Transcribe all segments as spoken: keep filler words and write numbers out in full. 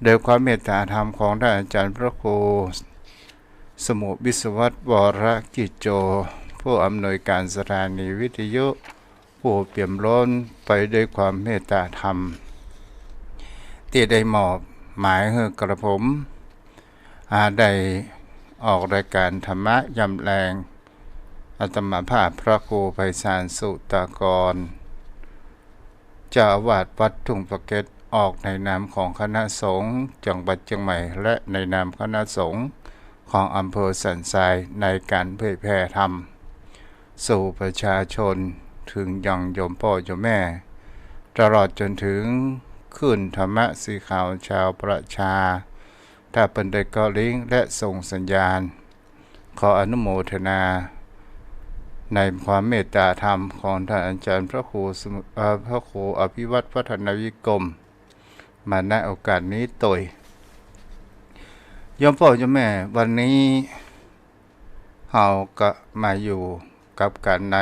โดยความเมตตาธรรมของท่านอาจารย์พระครูสมุวิศวัตร วรกิจโจ ผู้อำนวยการสถานีวิทยุ ผู้เปี่ยมล้นไปด้วยความเมตตาธรรม ตี้ได้มอบหมายหื้อกระผม อ่า ได้ออกรายการธรรมะยามแลง อาตมาภาพพระครูไพศาล สุตากร เจ้าอาวาสวัดทุ่งปะเก็ด ออกในนามของคณะสงฆ์จังหวัดเชียงใหม่ และในนามคณะสงฆ์ของอำเภอสันทราย ในการเผยแผ่ธรรมสู่ประชาชน เถิงยังโยมป้อโยมแม่ ตลอดจนเถิงคลื่นธรรมะสีขาวชาวประชา ถ้าเปิ้นได้เกาะลิงก์และส่งสัญญาณ ขออนุโมทนาในความเมตตาธรรมของท่านอาจารย์พระครูสมุ เอ่อ พระครูอภิวัตรวัฒนวิกรม มา ณ โอกาสนี้ตวย โยมป้อโยมแม่ วันนี้เฮาก็มาอยู่กับกั๋นใน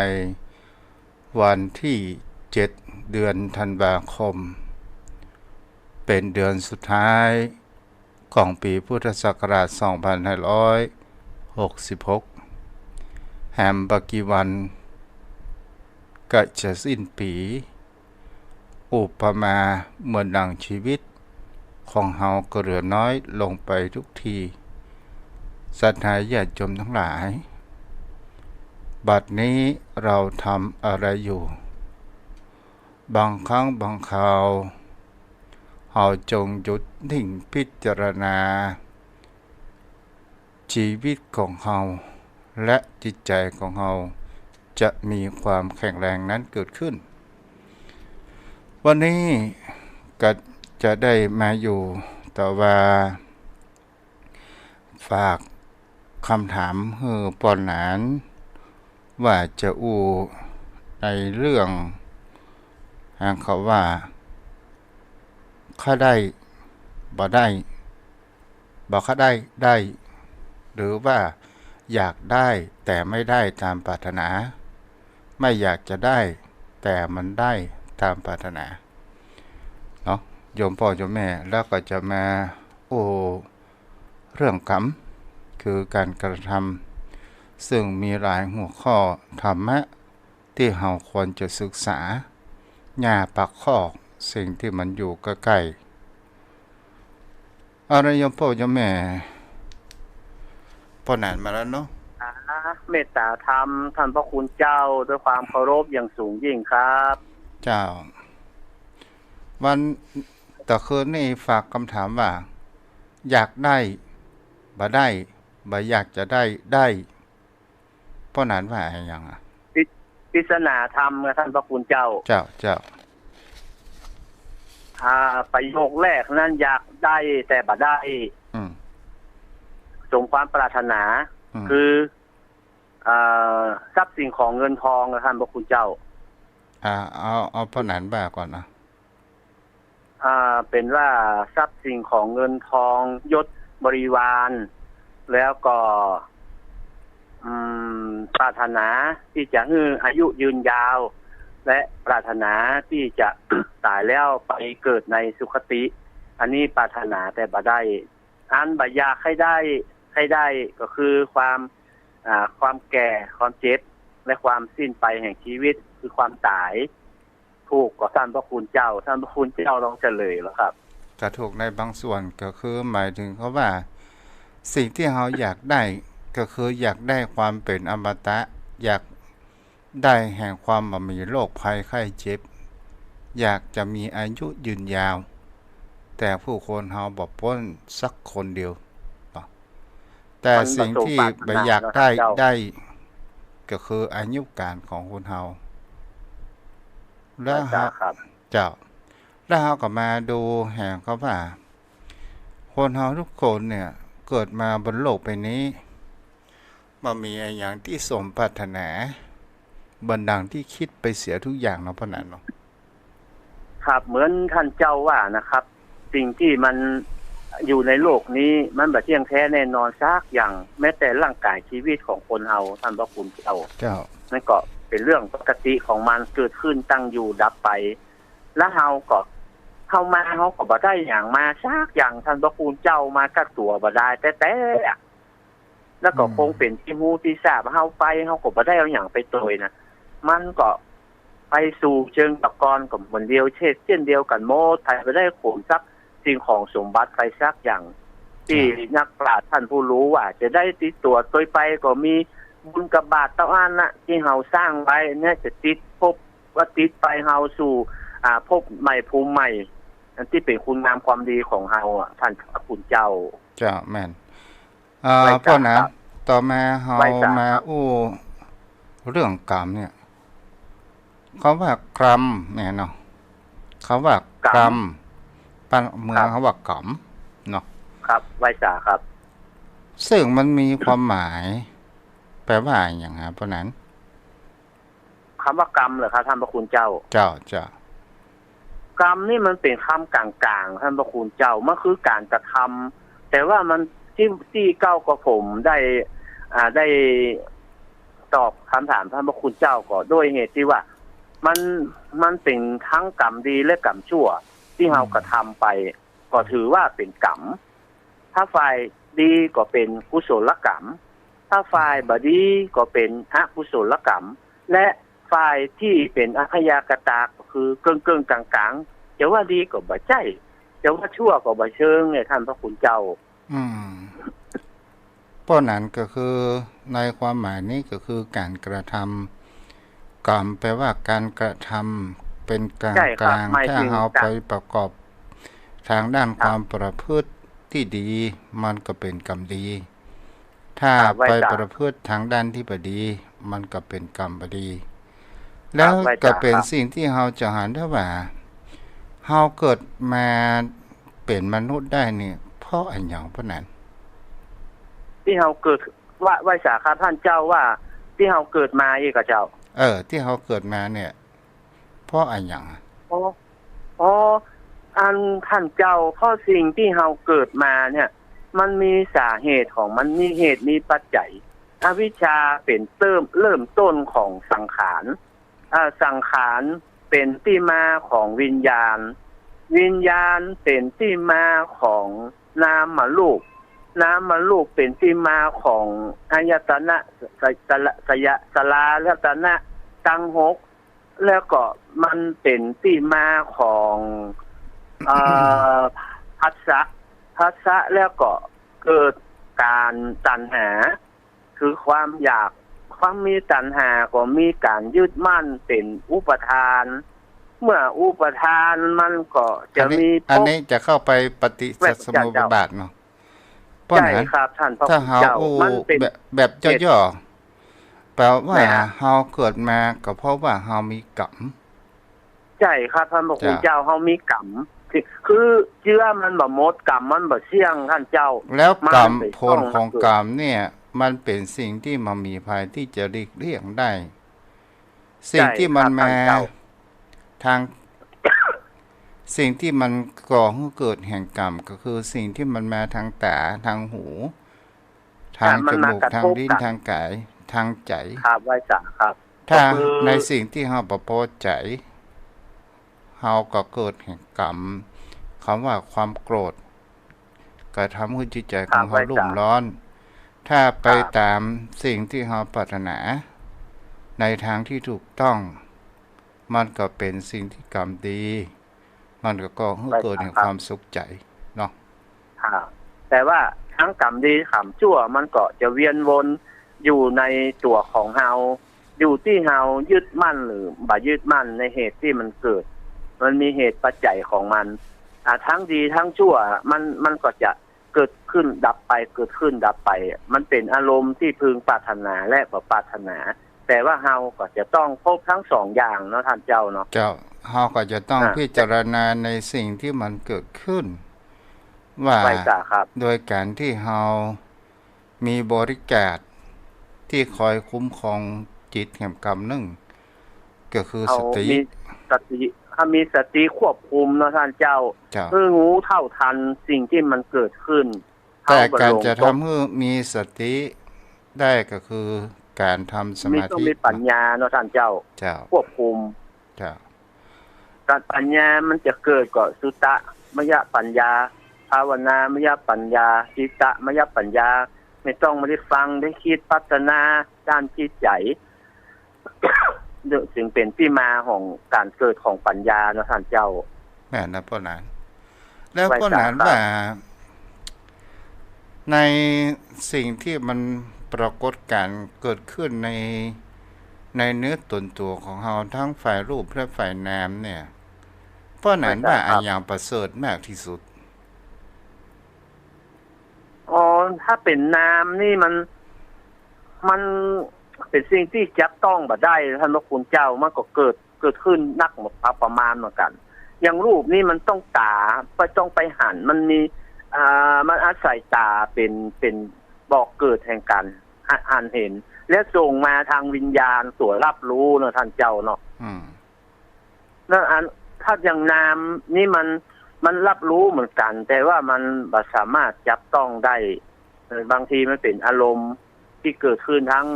วันตี้เจ็ด เดือนธันวาคม เป๋นเดือนสุดท้าย ของปี๋พุทธศักราชสองพันห้าร้อยหกสิบหก แหมบ่กี่วันก็จะสิ้นปี๋ อุปมาเหมือนดั่งชีวิตของเฮาก็เหลือน้อยลงไปทุกที ศรัทธาญาติโยมทั้งหลาย บัดนี้เฮาทำอะไรอยู่ บางครั้งบางคราว เฮาจงหยุดนิ่งพิจารณา ชีวิตของเฮาและจิตใจของเฮาจะมีความแข็งแรงนั้นเกิดขึ้น วันนี้ก็จะได้มาอยู่ แต่ว่า ฝากกำถามหื้อป้อหนาน ว่าจะอู้ในเรื่อง อันเขาว่า ใค่ได้ บ่ได้ บ่ใค่ได้ ได้ หรือว่าอยากได้แต่ไม่ได้ตามปรารถนา ไม่อยากจะได้แต่มันได้ตามปรารถนา เนาะ โยมป้อโยมแม่ แล้วก็จะมาอู้ เรื่องกรรม คือการกระทำ ซึ่งมีหลายหัวข้อธรรมะตี้เฮาควรจะศึกษา อย่าปักคอกสิ่งตี้มันอยู่ใก้ๆ เอาละโยมป้อโยมแม่ ป้อหนานมาแล้วเนาะ อ่า เมตตาธรรมท่านพระคุณเจ้า ด้วยความเคารพอย่างสูงยิ่งครับ เจ้า วันตะคืนนี้ฝากกำถามว่า อยากได้ บ่ได้ บ่อยากจะได้ ได้ ป้อหนานว่าอะหยังอะ ปริ- ปริศนาธรรมนะท่านพระคุณเจ้า เจ้า เจ้า อ่า ประโยคแรกนั้น อยากได้แต่บ่ได้ อืม สมความปรารถนา อืม คือ อ่า ทรัพย์สิ่งของเงินทองนะท่านพระคุณเจ้า อ่า เอา เอาป้อหนานว่าก่อนนะ อ่า เป๋นว่าทรัพย์สิ่งของเงินทอง ยศบริวาร แล้วก็ อืม ปรารถนาตี้จะหื้ออายุยืนยาว และปรารถนาตี้จะ ต๋ายแล้วไปเกิดในสุคติ อันนี้ปรารถนาแต่บ่ได้ อันบ่อยากใค่ได้ ใค่ได้ก็คือความ อ่า ความแก่ ความเจ็บ และความสิ้นไปแห่งชีวิต คือความต๋าย ถูกก่อท่านพระคุณเจ้า ท่านพระคุณเจ้าลองเฉลยแล้วครับ ก็ถูกในบางส่วน ก็คือหมายถึงเขาว่า สิ่งตี้เฮาอยากได้ ก็คืออยากได้ความเป๋นอมตะ อยากได้แห่งความบ่มีโรคภัยไข้เจ็บ อยากจะมีอายุยืนยาว แต่ผู้คนเฮาบ่ป๊นสักคนเดียวเนาะ แต่สิ่งตี้บ่อยากได้ ได้ ก็คืออายุการของคนเฮา แล้วเฮา เจ้า แล้วเฮาก็มาดูแหมเขาว่า คนเฮาทุกคนเนี่ย เกิดมาบนโลกใบนี้ บ่มีอะหยังตี้สมปรารถนา บ่ดังตี้คิดไปเสียทุกอย่างเนาะ ป้อหนานเนาะ ครับ เหมือนท่านเจ้าว่านะครับ สิ่งตี้มันอยู่ในโลกนี้ มันบ่เที่ยงแท้แน่นอนสักอย่าง แม้แต่ร่างกายชีวิตของคนเฮา ท่านพระคุณเจ้า เจ้า นั่นก็เป๋นเรื่องปกติของมัน เกิดขึ้น ตั้งอยู่ ดับไป แล้วเฮาก็ เฮามาเฮาก็บ่ได้หยังมาสักอย่าง ท่านพระคุณเจ้า มากับตั๋วบ่ดายแต๊ๆ อะ แล้วก็ อืม คงเป๋นตี้ฮู้ตี้ซาบ เฮาไปเฮาก็บ่ได้เอาหยังไปตวยนะ มันก็ไปสู่เชิงตะกอนก็เหมือนเดียว เช่น เช่นเดียวกั๋นหมด ใผบ่ได้ขนทรัพย์สิ่งของสมบัติไปสักอย่าง ตี้ จ้ะ นักปราชญ์ท่านผู้ฮู้ว่าจะได้ติดตั๋วตวยไปก็มี บุญกับบาปเต้าอั้นนะ ตี้เฮาสร้างไว้เนี่ยจะติดภพ ว่าติดไปเฮาสู่ อ่า ภพใหม่ภูมิใหม่ อันตี้เป๋นคุณงามความดีของเฮาอะ ท่านพระคุณเจ้า เจ้า แม่น อ่า ไหว้สา ป้อหนา ครับ ต่อมาเฮา ไหว้สา มา ครับ อู้เรื่องกรรมเนี่ย กำว่ากรรมเนี่ยเนาะ กำว่ากรรม กรรม ป้าเมือง ครับ กำว่ากรรมเนาะ ครับ ไหว้สา ครับ ซึ่งมันมีความหมาย แปลว่าอะหยังฮะ ป้อหนาน กำว่ากรรมเหรอครับ ท่านพระคุณเจ้า เจ้า เจ้า กรรมนี่มันเป๋นกำก๋างๆ ท่านพระคุณเจ้า มันคือก๋านกระทำ แต่ว่ามันตี้ ตี้เก้ากับผมได้ อ่า ได้ตอบกำถามท่านพระคุณเจ้าก็ด้วยเหตุตี้ว่า มัน มันเป๋นตึงกรรมดีและกรรมชั่ว ตี้เฮากระทำไป อืม ก็ถือว่าเป๋นกรรม ถ้าฝ่ายดีก็เป๋นกุศลกรรม ถ้าฝ่ายบ่ดีก็เป๋นอกุศลกรรม และฝ่ายตี้เป๋นอัพยากตาก็คือเกิ่งๆ ก๋างๆ จะว่าดีก็บ่ใจ้ จะว่าชั่วก็บ่เชิงเนี่ย ท่านพระคุณเจ้า อืม ป้อหนานก็คือ ในความหมายนี้ก็คือก๋านกระทำ กรรมแปลว่าก๋านกระทำเป๋นก๋างๆ ใจ้ครับ หมายถึง ถ้าเฮาไปประกอบทางด้าน ครับ ความประพฤติตี้ดี มันก็เป๋นกรรมดี ถ้า ครับ ไหว้สา ไปประพฤติทางด้านตี้บ่ดี มันก็เป๋นกรรมบ่ดี ครับ แล้ว ไหว้สา ก็เป๋น ครับ สิ่งตี้เฮาจะหันได้ว่า เฮาเกิดมาเป๋นมนุษย์ได้นี่ เพราะอะหยัง ป้อหนาน ตี้เฮาเกิด ว่า ไหว้สาครับ ท่านเจ้า ว่าตี้เฮาเกิดมาอี้ก่อเจ้า เออ ตี้เฮาเกิดมาเนี่ย เพราะอะหยัง อ๋อ อ๋อ อันท่านเจ้า เพราะสิ่งตี้เฮาเกิดมาเนี่ย มันมีสาเหตุของมัน มีเหตุมีปัจจัย อวิชชาเป๋นเริ่ม เริ่มต้นของสังขาร อ่า สังขารเป๋นตี้มาของวิญญาณ วิญญาณเป๋นตี้มาของนามรูป นามรูปเป๋นตี้มาของอายตนะ ส- ส- ส- สลายตนะตังหก แล้วก็มันเป๋นตี้มาของ เอ่อ ผัสสะ ผัสสะแล้วก็เกิดก๋านตัณหา คือความอยาก ความมีตัณหาก็มีก๋านยึดมั่นเป๋นอุปาทาน เมื่ออุปาทานมันก็จะ อันนี้ มีภพ อันนี้จะเข้าไปปฏิจจสมุปบาทเนาะ ป้อหนาน ใจ้ครับ ท่านพระคุณเจ้า ถ้าเฮาอู้ มันเป๋น แบบ แบบย่อๆ แปลว่า แม่นฮะ เฮาเกิดมาก็เพราะว่าเฮามีกรรม ใจ้ครับ ท่านพระคุณเจ้า เจ้า เฮามีกรรม คือ คือเจื้อมันบ่หมด กรรมมันบ่เสี้ยง ท่านเจ้า แล้วกรรม มันเป๋น ผลของกรรมเนี่ย มันเป๋นสิ่งตี้บ่มีใผตี้จะหลีกเลี่ยงได้ สิ่งตี้มันมา ใจ้ครับ ท่านเจ้า ทาง สิ่งตี้มันก่อหื้อเกิดแห่งกรรม ก็คือสิ่งตี้มันมาทางต๋า ทางหู ทางจมูก ทางลิ้น ทางก๋าย ทางใจ๋ ครับ ไหว้สาครับ ถ้า ก็คือ ในสิ่งตี้เฮาบ่ปอใจ๋ เฮาก็เกิดแห่งกรรม กำว่าความโกรธ ก็ทำหื้อจิตใจ๋ของเฮารุ่มร้อน ครับ ถ้าไปต๋ามสิ่งตี้เฮาปรารถนา ในตางตี้ถูกต้อง มันก็เป๋นสิ่งตี้กรรมดี มันก็ก่อหื้อเกิดแห่งความสุขใจ๋เนาะ ครับ แต่ว่าตึงกรรมดีกรรมชั่วมันก็จะเวียนวนอยู่ในตั๋วของเฮา อยู่ตี้เฮายึดมั่นหรือบ่ยึดมั่นในเหตุตี้มันเกิด มันมีเหตุปัจจัยของมัน อ่า ตึงดีตึงชั่วมัน มันก็จะเกิดขึ้นดับไป เกิดขึ้นดับไป มันเป๋นอารมณ์ตี้พึงปรารถนาและบ่ปรารถนา แต่ว่าเฮาก็จะต้องพบตึงสองอย่างเนาะ ท่านเจ้าเนาะ เจ้า เฮาก็จะต้อง อ่า พิจารณาในสิ่งตี้มันเกิดขึ้น ว่า ไหว้สาครับ โดยก๋านตี้เฮามีบริการตี้คอยคุ้มครองจิตแหมกำนึ่ง ก็คือสติ เฮามีสติ เฮามีสติควบคุมเนาะ ท่านเจ้า เจ้า หื้อฮู้เท่าตันสิ่งตี้มันเกิดขึ้น แต่ก๋านจะทำหื้อมีสติได้ก็คือก๋านทำสมาธิ มี ต้องมีปัญญาเนาะ ท่านเจ้า เจ้า ควบคุม เจ้า ปัญญามันจะเกิดก็สุตตมยปัญญา ภาวนามยปัญญา จิตตมยปัญญา แม่นต้องมาได้ฟังได้กึ๊ดพัฒนาด้านจิตใจ๋ จึงเป๋นตี้มาของก๋านเกิดของปัญญาเนาะต้านเจ้า แม่นนะป้อหนาน แล้วป้อหนานว่า ในสิ่งตี้มันปรากฏก๋ารณ์เกิดขึ้นใน ในเนื้อตนตั๋วของเฮาทั้งฝ่ายรูปและฝ่ายนามเนี่ย ป้อหนานว่าอะหยังประเสริฐมากตี้สุด อ๋อ ถ้าเป๋นนามนี่มัน มันเป๋นสิ่งตี้จับต้องบ่ได้ ต้านพระคุณเจ้า มันก็เกิด เกิดขึ้นนัก อัปมาณเหมือนกั๋น อย่างรูปนี่มันต้องต๋า ไป ต้องไปหัน มันมี อ่า มันอาศัยต๋าเป๋น เป๋นบ่อเกิดแห่งก๋าน หัน หันหัน แล้วส่งมาตางวิญญาณตั๋วฮับฮู้เนาะต้านเจ้าเนาะ อืม แล้วอัน ถ้าอย่างนามนี่มัน มันฮับฮู้เหมือนกั๋น แต่ว่ามันบ่สามารถจับต้องได้ เอ่อ บางทีมันเป๋นอารมณ์ตี้เกิดขึ้นตาง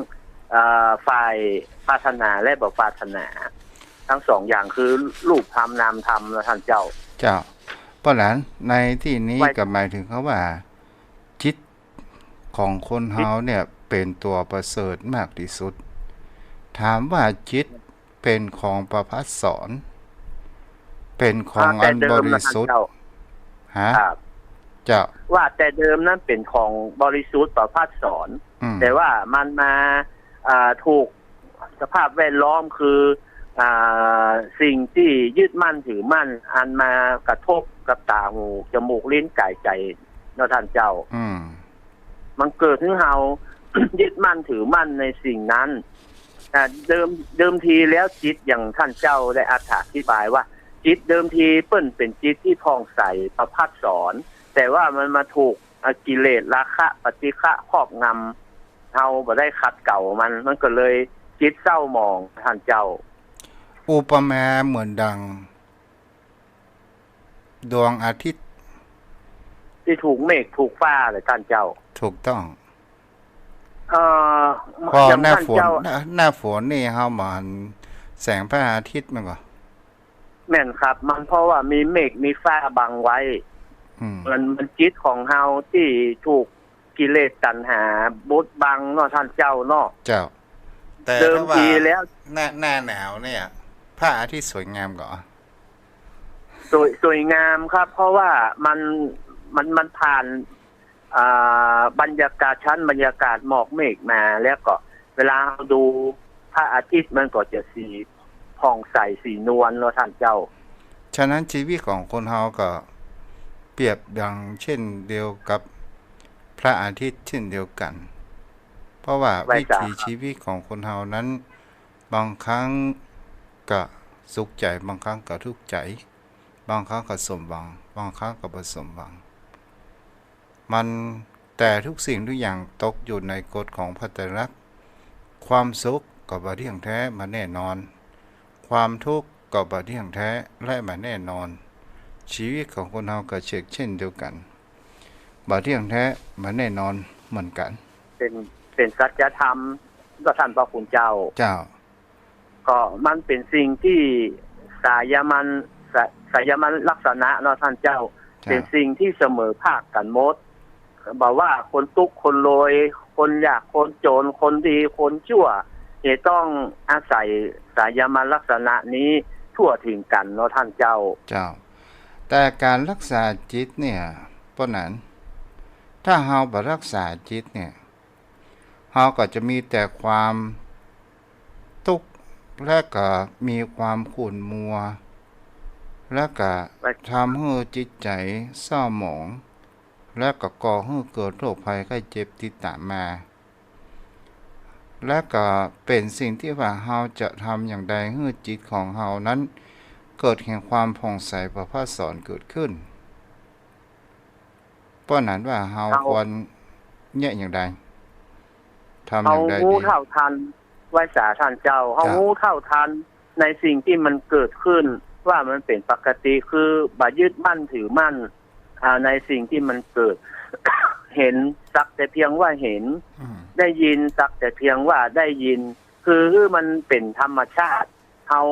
อ่า ฝ่ายปรารถนาและบ่ปรารถนา ตึงสองอย่างคือรูปธรรมนามธรรมเนาะต้านเจ้า เจ้า ป้อหนาน ในตี้นี้ก็หมายเถิงว่า จิตของคนเฮาเนี่ยเป๋นตั๋วประเสริฐมากตี้สุด ถามว่าจิตเป๋นของประภัสสร เป๋นของอันบริสุทธิ์ ฮะ ครับ เจ้า ว่าแต่เดิมนั้นเป๋นของบริสุทธิ์ประภัสสร อืม แต่ว่ามันมา อ่า ถูกสภาพแวดล้อมคือ อ่า สิ่งตี้ยึดมั่นถือมั่น อันมากระทบกับต๋า หู จมูก ลิ้น ก๋าย ใจ๋ เนาะต้านเจ้า อืม มันเกิดหื้อเฮา ยึดมั่นถือมั่นในสิ่งนั้น อ่า เดิม เดิมทีแล้วจิตอย่างต้านเจ้าได้อธิบายว่า จิตเดิมทีเปิ้นเป๋นจิตตี้ผ่องใสประภัสสร แต่ว่ามันมาถูก อ่า กิเลสราคะปฏิฆะครอบงำ เฮาบ่ได้ขัดเกลามัน มันก็เลยจิตเศร้าหมองต้านเจ้า อุปมาเหมือนดัง ดวงอาทิตย์ตี้ถูกเมฆถูกฟ้าเลยต้านเจ้า ถูกต้อง เอ่อ พอ อย่าง หน้า ต้าน ฝน เจ้า หน้า หน้าฝนนี่เฮาบ่หันแสงพระอาทิตย์แม่นก่อ แม่นครับ มันเพราะว่ามีเมฆมีฟ้าบังไว้ อืม มัน มันจิตของเฮาตี้ถูกกิเลสตัณหาบดบังเนาะต้านเจ้าเนาะ เจ้า แต่ เดิมทีแล้ว ถ้าว่าหน้า หน้าหนาวเนี่ย พระอาทิตย์สวยงามก่อ สวย สวยงามครับ เพราะว่ามัน มัน มันผ่าน อ่า บรรยากาศ ชั้นบรรยากาศหมอกเมฆมา แล้วก็เวลาเฮาดูพระอาทิตย์มันก็จะสีผ่องใสสีนวลเนาะต้านเจ้า ฉะนั้นชีวิตของคนเฮาก็เปรียบดังเช่นเดียวกับพระอาทิตย์เช่นเดียวกั๋น เพราะว่าวิถีชีวิตของคนเฮานั้น บางครั้งก็สุขใจ๋ บางครั้งก็ทุกข์ใจ๋ บางครั้งก็สมหวัง บางครั้งก็บ่สมหวัง มัน แต่ทุกสิ่งทุกอย่างตกอยู่ในกฎของพระไตรลักษณ์ ความสุขก็บ่เที่ยงแท้บ่แน่นอน ความทุกข์ก็บ่เที่ยงแท้และบ่แน่นอน ชีวิตของคนเฮาก็เชกเช่นเดียวกั๋น บ่เที่ยงแท้บ่แน่นอนเหมือนกั๋น เป๋น เป๋นสัจธรรม ก็ต้านพระคุณเจ้า เจ้า ก็มันเป๋นสิ่งตี้สามัญ สา สามัญลักษณะเนาะต้านเจ้า เจ้า เป๋นสิ่งตี้เสมอภาคกั๋นหมด บ่ว่าคนตุ๊กข์คนรวย คนยากคนจ๋น คนดีคนจั่ว จะต้องอาศัยสามัญลักษณะนี้ทั่วเถิงกั๋นเนาะต้านเจ้า เจ้า แต่ก๋านฮักษาจิตเนี่ย ป้อหนาน ถ้าเฮาบ่ฮักษาจิตเนี่ย เฮาก็จะมีแต่ความตุ๊กข์ และก็มีความขุ่นมัว และก็ทำหื้อจิตใจ๋เศร้าหมอง และก็ก่อหื้อเกิดโรคภัยไข้เจ็บติดต๋ามมา และก็เป๋นสิ่งตี้ว่าเฮาจะทำอย่างใดหื้อจิตของเฮานั้น เกิดแห่งความผ่องใสประภัสสรเกิดขึ้น ป้อหนานว่าเฮาควรเยียะอย่างใด ทำอย่างใดดี เฮาฮู้เท่าทัน ไหว้สาต้านเจ้า เฮาฮู้เท่าทันในสิ่งตี้มันเกิดขึ้น ว่ามันเป๋นปกติ คือบ่ยึดมั่นถือมั่น อ่า ในสิ่งตี้มันเกิด เห็นสักแต่เพียงว่าเห็น อืม ได้ยินสักแต่เพียงว่าได้ยิน คือ คือมันเป๋นธรรมชาติ เฮา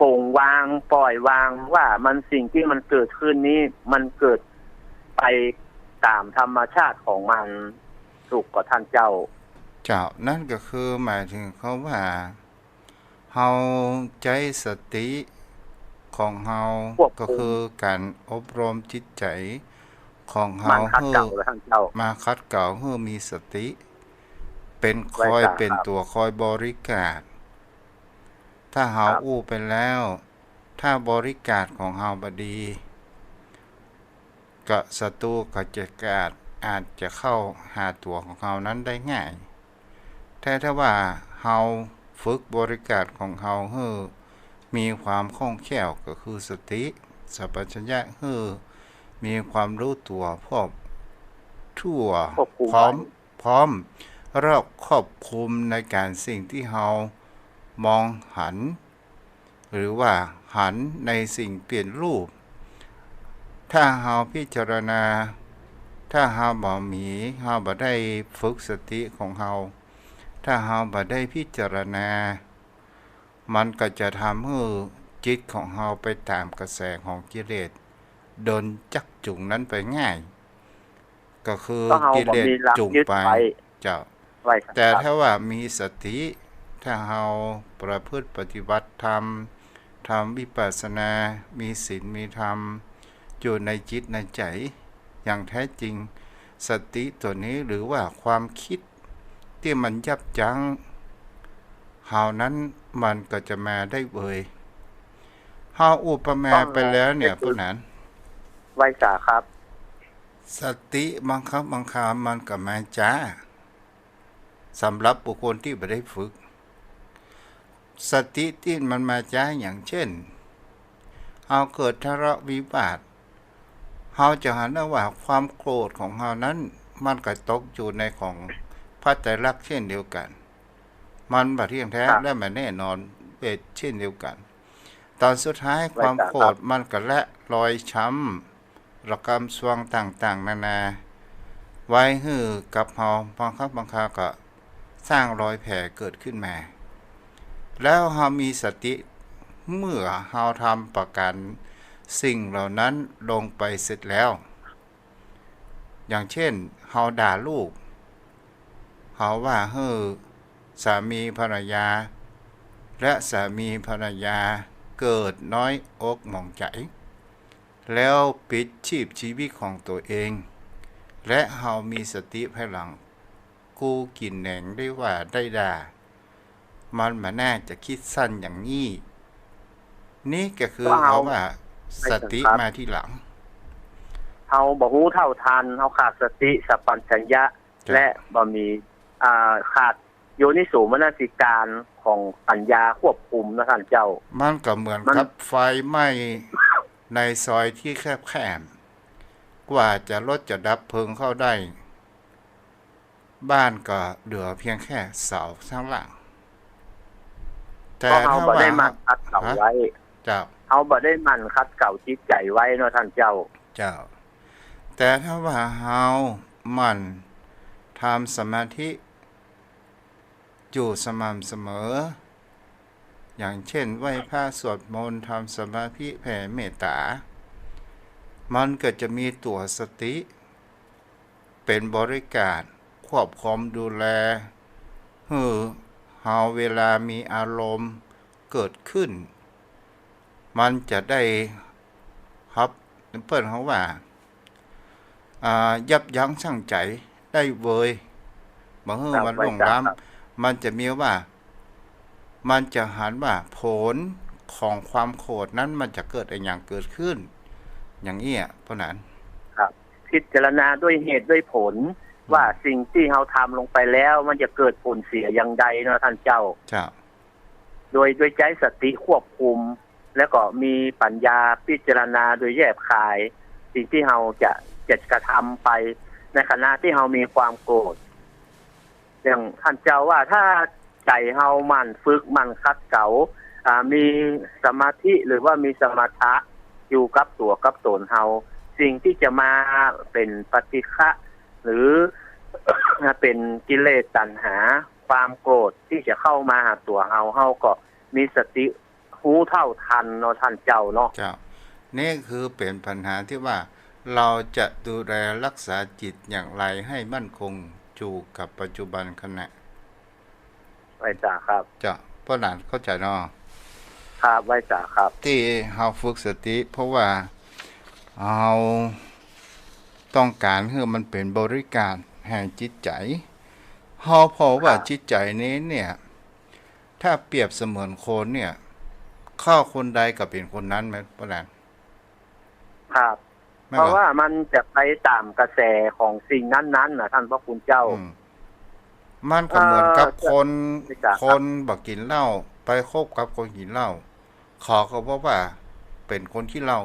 ปลงวาง ปล่อยวางว่ามัน สิ่งตี้มันเกิดขึ้นนี้ มันเกิดไปต๋ามธรรมชาติของมัน ถูกก่อท่านเจ้า เจ้า นั่นก็คือหมายเถิงคำว่า เฮาใจ๊สติของเฮา ควบคุม ก็คือก๋านอบรมจิตใจ๋ของเฮา มาขัดเกลา หื้อ ท่านเจ้า มาขัดเกลาหื้อมีสติ เป๋น ไหว้ คอย สา เป๋น ครับ ตั๋วคอยบริการ ถ้าเฮา ครับ อู้ไปแล้ว ถ้าบริการของเฮาบ่ดี ก็ศัตรูก็จะอาจ อาจจะเข้าหาตั๋วของเฮานั้นได้ง่าย แต่ถ้าว่าเฮาฝึกบริการของเฮาหื้อมีความคล่องแคล่ว ก็คือสติสัมปชัญญะ หื้อมีความรู้ตั๋วพร้อมทั่ว ควบคุม พร้อม ไว้ พร้อม แล้วควบคุมในก๋านสิ่งตี้เฮามองหัน หรือว่าหันในสิ่งเป๋นรูป ถ้าเฮาพิจารณา ถ้าเฮาบ่มี เฮาบ่ได้ฝึกสติของเฮา ถ้าเฮาบ่ได้พิจารณา มันก็จะทำหื้อจิตของเฮาไปต๋ามกระแสของกิเลส โดนจักจูงนั้นไปง่าย ก็คือ ก็เฮา กิเลส บ่มีหลัก จูง ยึด ไป ไว้ เจ้า ไว้ แต่ ครับ ถ้าว่ามีสติ ถ้าเฮาประพฤติปฏิบัติธรรม ทำวิปัสสนา มีศีลมีธรรม อยู่ในจิตในใจ๋อย่างแท้จริง สติตั๋วนี้หรือว่าความกึ๊ดตี้มันยับยั้งเฮานั้น มันก็จะมาได้เวย เฮาอุปมา ต้อง ไปแล้วเนี่ย เป็น ผู้นั้น ไหว้สา ครับ สติบางครั้งบางคราวมันก็มาจ๊า สำหรับบุคคลตี้บ่ได้ฝึก สติตี้มันมาจ๊า อย่างเช่น เฮาเกิดทะเลาะวิวาท เฮาจะหันได้ว่าความโกรธของเฮานั้น มันก็ตกอยู่ในของพระไตรลักษณ์เช่นเดียวกั๋น มันบ่เที่ยงแท้ ครับ และบ่แน่นอนเป๋นเช่นเดียวกั๋น ต๋อนสุดท้าย ไหว้สา ความโกรธ ครับ มันก็ละรอยช้ำ ระกำซวงต่างๆ นานา ไว้หื้อกับเฮา บางครั้งบางคราวก็สร้างรอยแผลเกิดขึ้นมา แล้วเฮามีสติ เมื่อเฮาทำประก๋านสิ่งเหล่านั้นลงไปเสร็จแล้ว อย่างเช่น เฮาด่าลูก เฮาว่าหื้อสามีภรรยา และสามีภรรยาเกิดน้อยอกหมองใจ๋ แล้วปิดชีพชีวิตของตั๋วเอง และเฮามีสติภายหลัง กู้กิ๋นแหนงได้ว่าได้ด่า มันบ่น่าจะกึ๊ดสั้นอย่างนี้ นี่ก็คือ ก็เฮา เฮาว่า ไม่ สติ ครับ มาทีหลัง เฮาบ่ฮู้เท่าทัน เฮาขาดสติสัมปชัญญะ เจ้า และบ่มี อ่า ขาดโยนิโสมนสิการของปัญญาควบคุมนะท่านเจ้า มันก็เหมือน มัน กับไฟไหม้ในซอยตี้แคบๆ กว่าจะ รถจะดับเพลิงเข้าได้ บ้านก็เหลือเพียงแค่เสาข้างหลัง แต่ เพราะเฮา ถ้า บ่ได้ ว่า หมั่นขัดเกลา ฮะ ไว้ เจ้า เฮาบ่ได้หมั่นขัดเกลาจิตใจ๋ไว้เนาะท่านเจ้า เจ้า แต่ถ้าว่าเฮาหมั่นทำสมาธิ อยู่สม่ำเสมอ อย่างเช่น ไหว้พระสวดมนต์ ทำสมาธิแผ่เมตต๋า มันก็จะมีตั๋วสติ เป๋นบริการควบคุมดูแล หื้อเฮาเวลามีอารมณ์เกิดขึ้น มันจะได้ฮับ เปิ้นเฮาว่า อ่า ยับยั้งชั่งใจ๋ได้เวย บ่หื้อ ครับ มันล่วงล้ำ ครับ มันจะมีว่า มันจะหันว่าผลของความโกรธนั้นมันจะเกิดอะหยังเกิดขึ้น อย่างเอี้ย เพราะนั้น ครับ พิจารณาด้วยเหตุด้วยผล อืม ว่าสิ่งตี้เฮาทำลงไปแล้วมันจะเกิดผลเสียอย่างใดเนาะท่านเจ้า เจ้า โดย โดยใจ๊สติควบคุม แล้วก็มีปัญญาพิจารณาโดยแยบคาย สิ่งตี้เฮาจะ จะกระทำไปในขณะตี้เฮามีความโกรธ อย่างท่านเจ้าว่าถ้าใจ๋เฮาหมั่นฝึกหมั่นขัดเกลา อ่า มีสมาธิหรือว่ามีสมถะอยู่กับตั๋วกับต๋นเฮา สิ่งตี้จะมาเป๋นปฏิฆะ หรือ เป๋นกิเลสตัณหา ความโกรธตี้จะเข้ามาหาตั๋วเฮา เฮาก็มีสติ ฮู้เท่าทันเนาะท่านเจ้าเนาะ เจ้า นี่คือเป๋นปัญหาตี้ว่า เฮาจะดูแลรักษาจิตอย่างไรหื้อมั่นคงอยู่กับปัจจุบันขณะ ไหว้สาครับ เจ้า ป้อหลานเข้าใจ๋เนาะ ครับ ไหว้สาครับ ตี้เฮาฝึกสติ เพราะว่าเฮาต้องก๋านหื้อมันเป๋นบริการแห่งจิตใจ๋ เฮาผ่อว่า ครับ จิตใจ๋นี้เนี่ย ถ้าเปรียบเสมือนคนเนี่ย เข้าคนใดก็เป๋นคนนั้นแม่นป้อหลาน ครับ แม่นก่อ เพราะว่ามันจะไปต๋ามกระแสของสิ่งนั้นๆ น่ะ ท่านพระคุณเจ้า อืม มันก็เหมือนกับ เอ่อ คน ใช่ครับ คนบ่กิ๋นเหล้า ไปคบกับคนกิ๋นเหล้า เขาก็บอกว่าเป๋นคนขี้เหล้า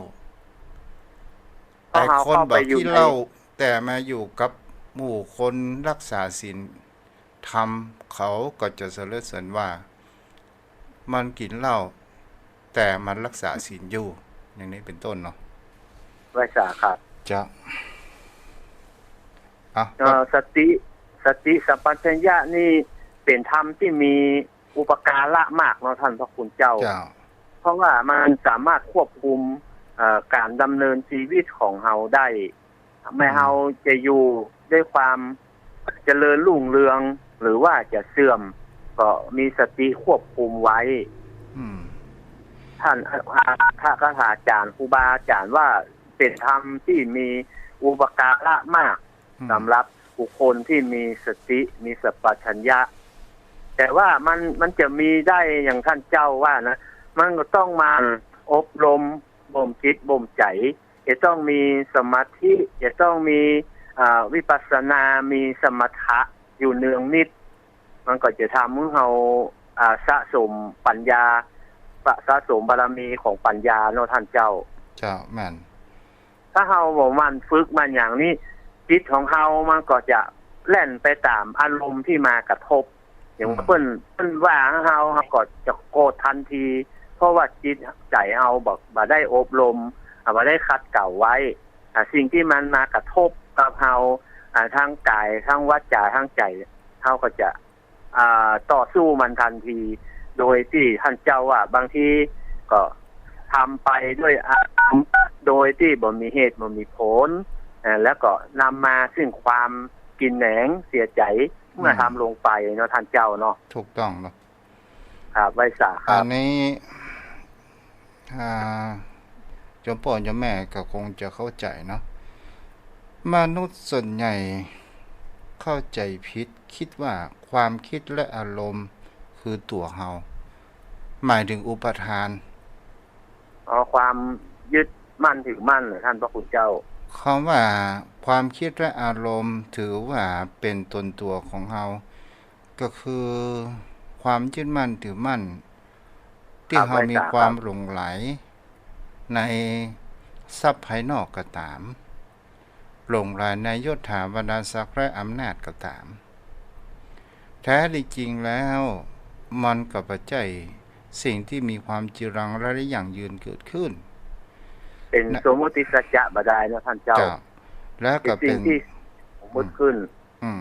เพราะ แต่คนบ่ขี้เหล้า เขาเข้าไปอยู่ใน แต่มาอยู่กับหมู่คนรักษาศีลธรรม เขาก็จะสรรเสริญว่า มันกิ๋นเหล้า แต่มันรักษาศีลอยู่ อย่างนี้เป๋นต้นเนาะ ไหว้สาครับ เจ้า อ่ะ เอ่อ สติ สติสัมปชัญญะนี่เป๋นธรรมตี้มีอุปการะมากเนาะท่านพระคุณเจ้า เจ้า เพราะว่ามันสามารถควบคุม เอ่อ ก๋านดำเนินชีวิตของเฮาได้ แม้ อืม เฮาจะอยู่ด้วยความเจริญรุ่งเรือง หรือว่าจะเสื่อม ก็มีสติควบคุมไว้ อืม ท่าน อ่า พระคาถาจ๋ารย์ ครูบาอาจ๋ารย์ว่าเป๋นธรรมตี้มีอุปการะมาก อืม สำหรับบุคคลตี้มีสติ มีสัมปชัญญะ แต่ว่ามัน มันจะมีได้อย่างท่านเจ้าว่านะ มันก็ต้องมาอบรมบ่มจิตบ่มใจ๋ จะต้องมีสมาธิ จะต้องมี อ่า วิปัสสนา มีสมถะอยู่เนืองนิด มันก็จะทำหื้อเฮา อ่า สะสมปัญญา สะ สะสมบารมีของปัญญาเนาะท่านเจ้า เจ้า แม่น ถ้าเฮาบ่หมั่นฝึกหมั่นหยังนี่ จิตของเฮามันก็จะแล่นไปต๋ามอารมณ์ตี้มากระทบ อย่าง อืม เปิ้น เปิ้นว่าเฮา เฮาก็จะโกรธทันที เพราะว่าจิตใจ๋เฮาบ่ บ่ได้อบรม อ่า บ่ได้ขัดเกลาไว้ อ่า สิ่งตี้มันมากระทบกับเฮา อ่า ทางก๋าย ทางวาจา ทางใจ๋ เฮาก็จะ อ่า ต่อสู้มันทันที โดยตี้ท่านเจ้าว่าบางทีก็ทำไปด้วยอารมณ์ โดยตี้บ่มีเหตุบ่มีผล เอ่อ แล้วก็นำมาซึ่งความกินแหนงเสียใจ๋ เมื่อ อืม ทำลงไปเนาะท่านเจ้าเนาะ ถูกต้องเนาะ ครับ ไหว้สาครับ อันนี้ อ่า โยมป้อโยมแม่ก็คงจะเข้าใจ๋เนาะ มนุษย์ส่วนใหญ่เข้าใจ๋ผิด คิดว่าความคิดและอารมณ์คือตั๋วเฮา หมายถึงอุปาทาน อ๋อ ความยึดมั่นถือมั่นเหรอท่านพระคุณเจ้า คำว่าความคิดและอารมณ์ถือว่าเป๋นตนตั๋วของเฮา ก็คือความยึดมั่นถือมั่น ตี้ ครับ เฮามีความหลงใหลในทรัพย์ภายนอกก็ต๋าม หลงใหลในยศถาบรรดาศักดิ์และอำนาจก็ต๋าม แท้จริงแล้วมันก็บ่ใจ้สิ่งตี้มีความจีรังและยั่งยืนเกิดขึ้น เป๋น นะ สมมุติสัจจะบ่ดายเนาะท่านเจ้า เจ้า แล้วก็เป๋น เป๋นสิ่งตี้สมมุติขึ้น อืม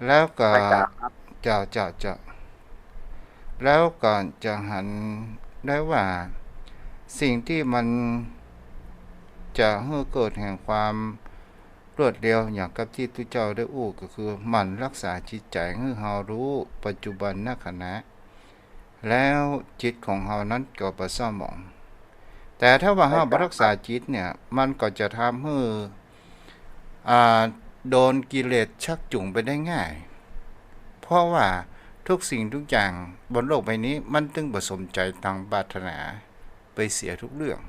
แล้วก็ ไปต่อครับ เจ้า เจ้า เจ้า แล้วก็จะหันได้ว่า สิ่งตี้มันจะหื้อเกิดแห่งความรวดเร็ว อย่างกับตี้ตุ๊เจ้าได้อู้ ก็คือหมั่นรักษาจิตใจ๋หื้อเฮาฮู้ปัจจุบันนขณะ แล้วจิตของเฮานั้นก็บ่เศร้าหมอง แต่ถ้าว่าเฮาบ่รักษาจิตเนี่ย มันก็จะทำหื้อ อ่า โดนกิเลสชักจูงไปได้ง่าย เพราะว่าทุกสิ่งทุกอย่างบนโลกใบนี้มันตึงบ่สมใจ๋ตังปรารถนาไปเสียทุกเรื่อง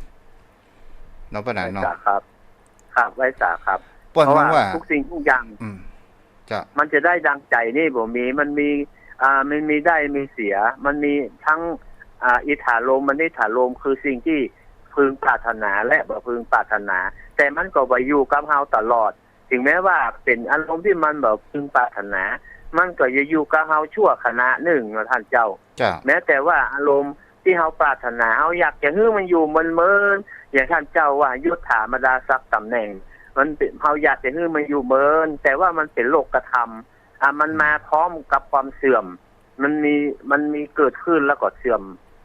เนาะป้อหลานเนาะ ไหว้สาครับ ครับ ไหว้สาครับ ป้อหลาน เพราะว่า ว่า ทุกสิ่งทุกอย่าง อืม เจ้า มันจะได้ดังใจ๋นี่บ่มี มันมี อ่า มันมีได้มีเสีย มันมีทั้ง อ่า อิทธารมณ์ อนิทธารมณ์ คือสิ่งตี้พึงปรารถนาและบ่พึงปรารถนา แต่มันก็บ่อยู่กับเฮาตลอด ถึงแม้ว่าเป๋นอารมณ์ตี้มันบ่พึงปรารถนา มันก็จะอยู่กับเฮาชั่วขณะนึ่งเนาะท่านเจ้า เจ้า แม้แต่ว่าอารมณ์ตี้เฮาปรารถนา เฮาอยากจะหื้อมันอยู่เมินๆ อย่างท่านเจ้าว่ายศถาบรรดาศักดิ์ต๋ำแหน่ง มันเป๋น เฮาอยากจะหื้อมันอยู่เมิน แต่ว่ามันเป๋นโลกธรรม อ่ะ มันมาพร้อมกับความเสื่อม มันมี มันมีเกิดขึ้นแล้วก็เสื่อม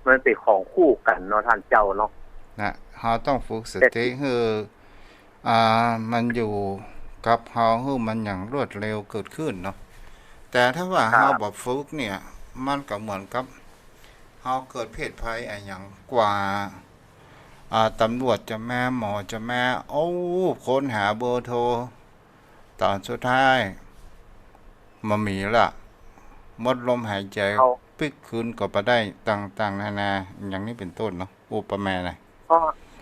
มันเป๋นของคู่กั๋นเนาะต้านเจ้าเนาะ นะ เฮาต้องฝึกสติหื้อ อ่า มันอยู่กับเฮาหื้อมันอย่างรวดเร็วเกิดขึ้นเนาะ แต่ถ้าว่า ครับ เฮาบ่ฝึกเนี่ย มันก็เหมือนกับเฮาเกิดเพศภัยอะหยังกว่า อ่า ตำรวจจะมา หมอจะมา โอ้ ค้นหาเบอร์โทร ต๋อนสุดท้ายบ่มีละ หมดลมหายใจ๋ เอา ปิ๊กคืนก็บ่ได้ ต่างๆ นานา อย่างนี้เป๋นต้นเนาะ อุปมานะ ก็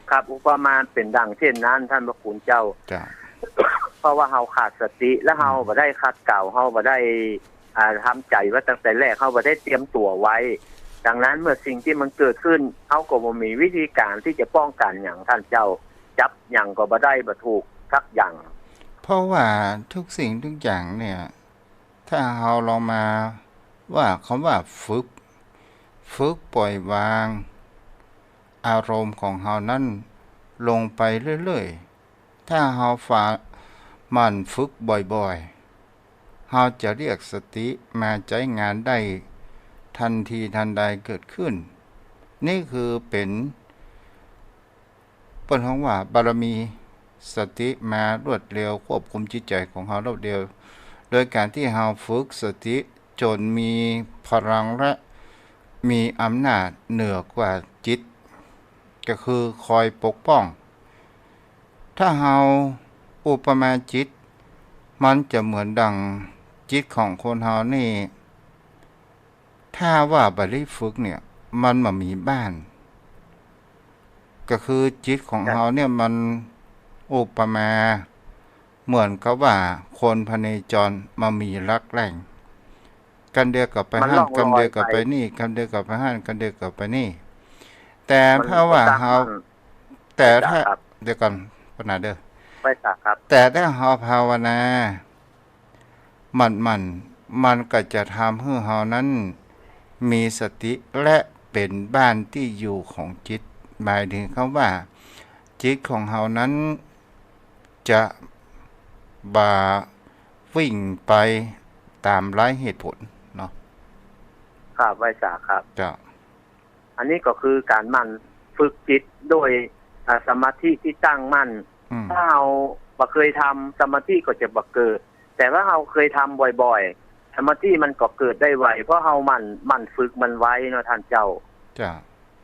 ครับ อุปมาเป๋นดังเช่นนั้น ต้านพระคุณเจ้า จ้ะ เพราะว่าเฮาขาดสติ แล้วเฮา อืม บ่ได้ขัดเกลา เฮาบ่ได้ อ่า ทำใจ๋ไว้ตั้งแต่แรก เฮาบ่ได้เตรียมตั๋วไว้ ดังนั้นเมื่อสิ่งตี้มันเกิดขึ้น เฮาก็บ่มีวิธีก๋านตี้จะป้องกั๋นหยัง ต้านเจ้า จับหยังก็บ่ได้ บ่ถูกสักอย่าง เพราะว่าทุกสิ่งทุกอย่างเนี่ย ถ้าเฮาลองมาว่าคำว่าฝึก ฝึกปล่อยวางอารมณ์ของเฮานั้นลงไปเรื่อยๆ ถ้าเฮาฝากหมั่นฝึกบ่อยๆ เฮาจะเรียกสติมาใจ๊งานได้ทันทีทันใดเกิดขึ้น นี่คือเป๋น เปิ้นฮ้องว่าบารมีสติมารวดเร็ว ควบคุมจิตใจ๋ของเฮารวดเร็ว โดยก๋านตี้เฮาฝึกสติจ๋นมีพลังและมีอำนาจเหนือกว่าจิต ก็คือคอยปกป้อง ถ้าเฮาอุปมาจิต มันจะเหมือนดังจิตของคนเฮานี่ ถ้าว่าบ่ได้ฝึกเนี่ย มันบ่มีบ้าน ก็คือจิตของ ครับ เฮาเนี่ยมันอุปมาเหมือนกับว่าคนพเนจรบ่มีหลักแหล่ง กำเดียวก็ไป มัน หั้น ล่องลอย กำเดียวก็ไป ไปนี่ กำเดียวก็ไปหั้น กำเดียวก็ไปนี่ แต่ มัน ถ้าว่า บ่ตั้ง เฮา มั่น แต่ถ้า ครับ เดี๋ยวก่อน ปัญหาเด้อ ไม่ทราบครับ แต่ถ้าเฮาภาวนา หมั่นๆ มันก็จะทำหื้อเฮานั้นมีสติและเป๋นบ้านตี้อยู่ของจิต หมายถึงคำว่า จิตของเฮานั้นจะบ่วิ่งไปต๋ามไร้เหตุผลเนาะ ครับ ไหว้สาครับ เจ้า อันนี้ก็คือก๋านหมั่นฝึกจิตโดย อ่า สมาธิตี้ตั้งมั่น อืม ถ้าเฮาบ่เคยทำ สมาธิก็จะบ่เกิด แต่ว่าเฮาเคยทำบ่อยๆ สมาธิมันก็เกิดได้ไว เพราะเฮาหมั่น หมั่นฝึกมันไว้เนาะต้านเจ้า จ้ะ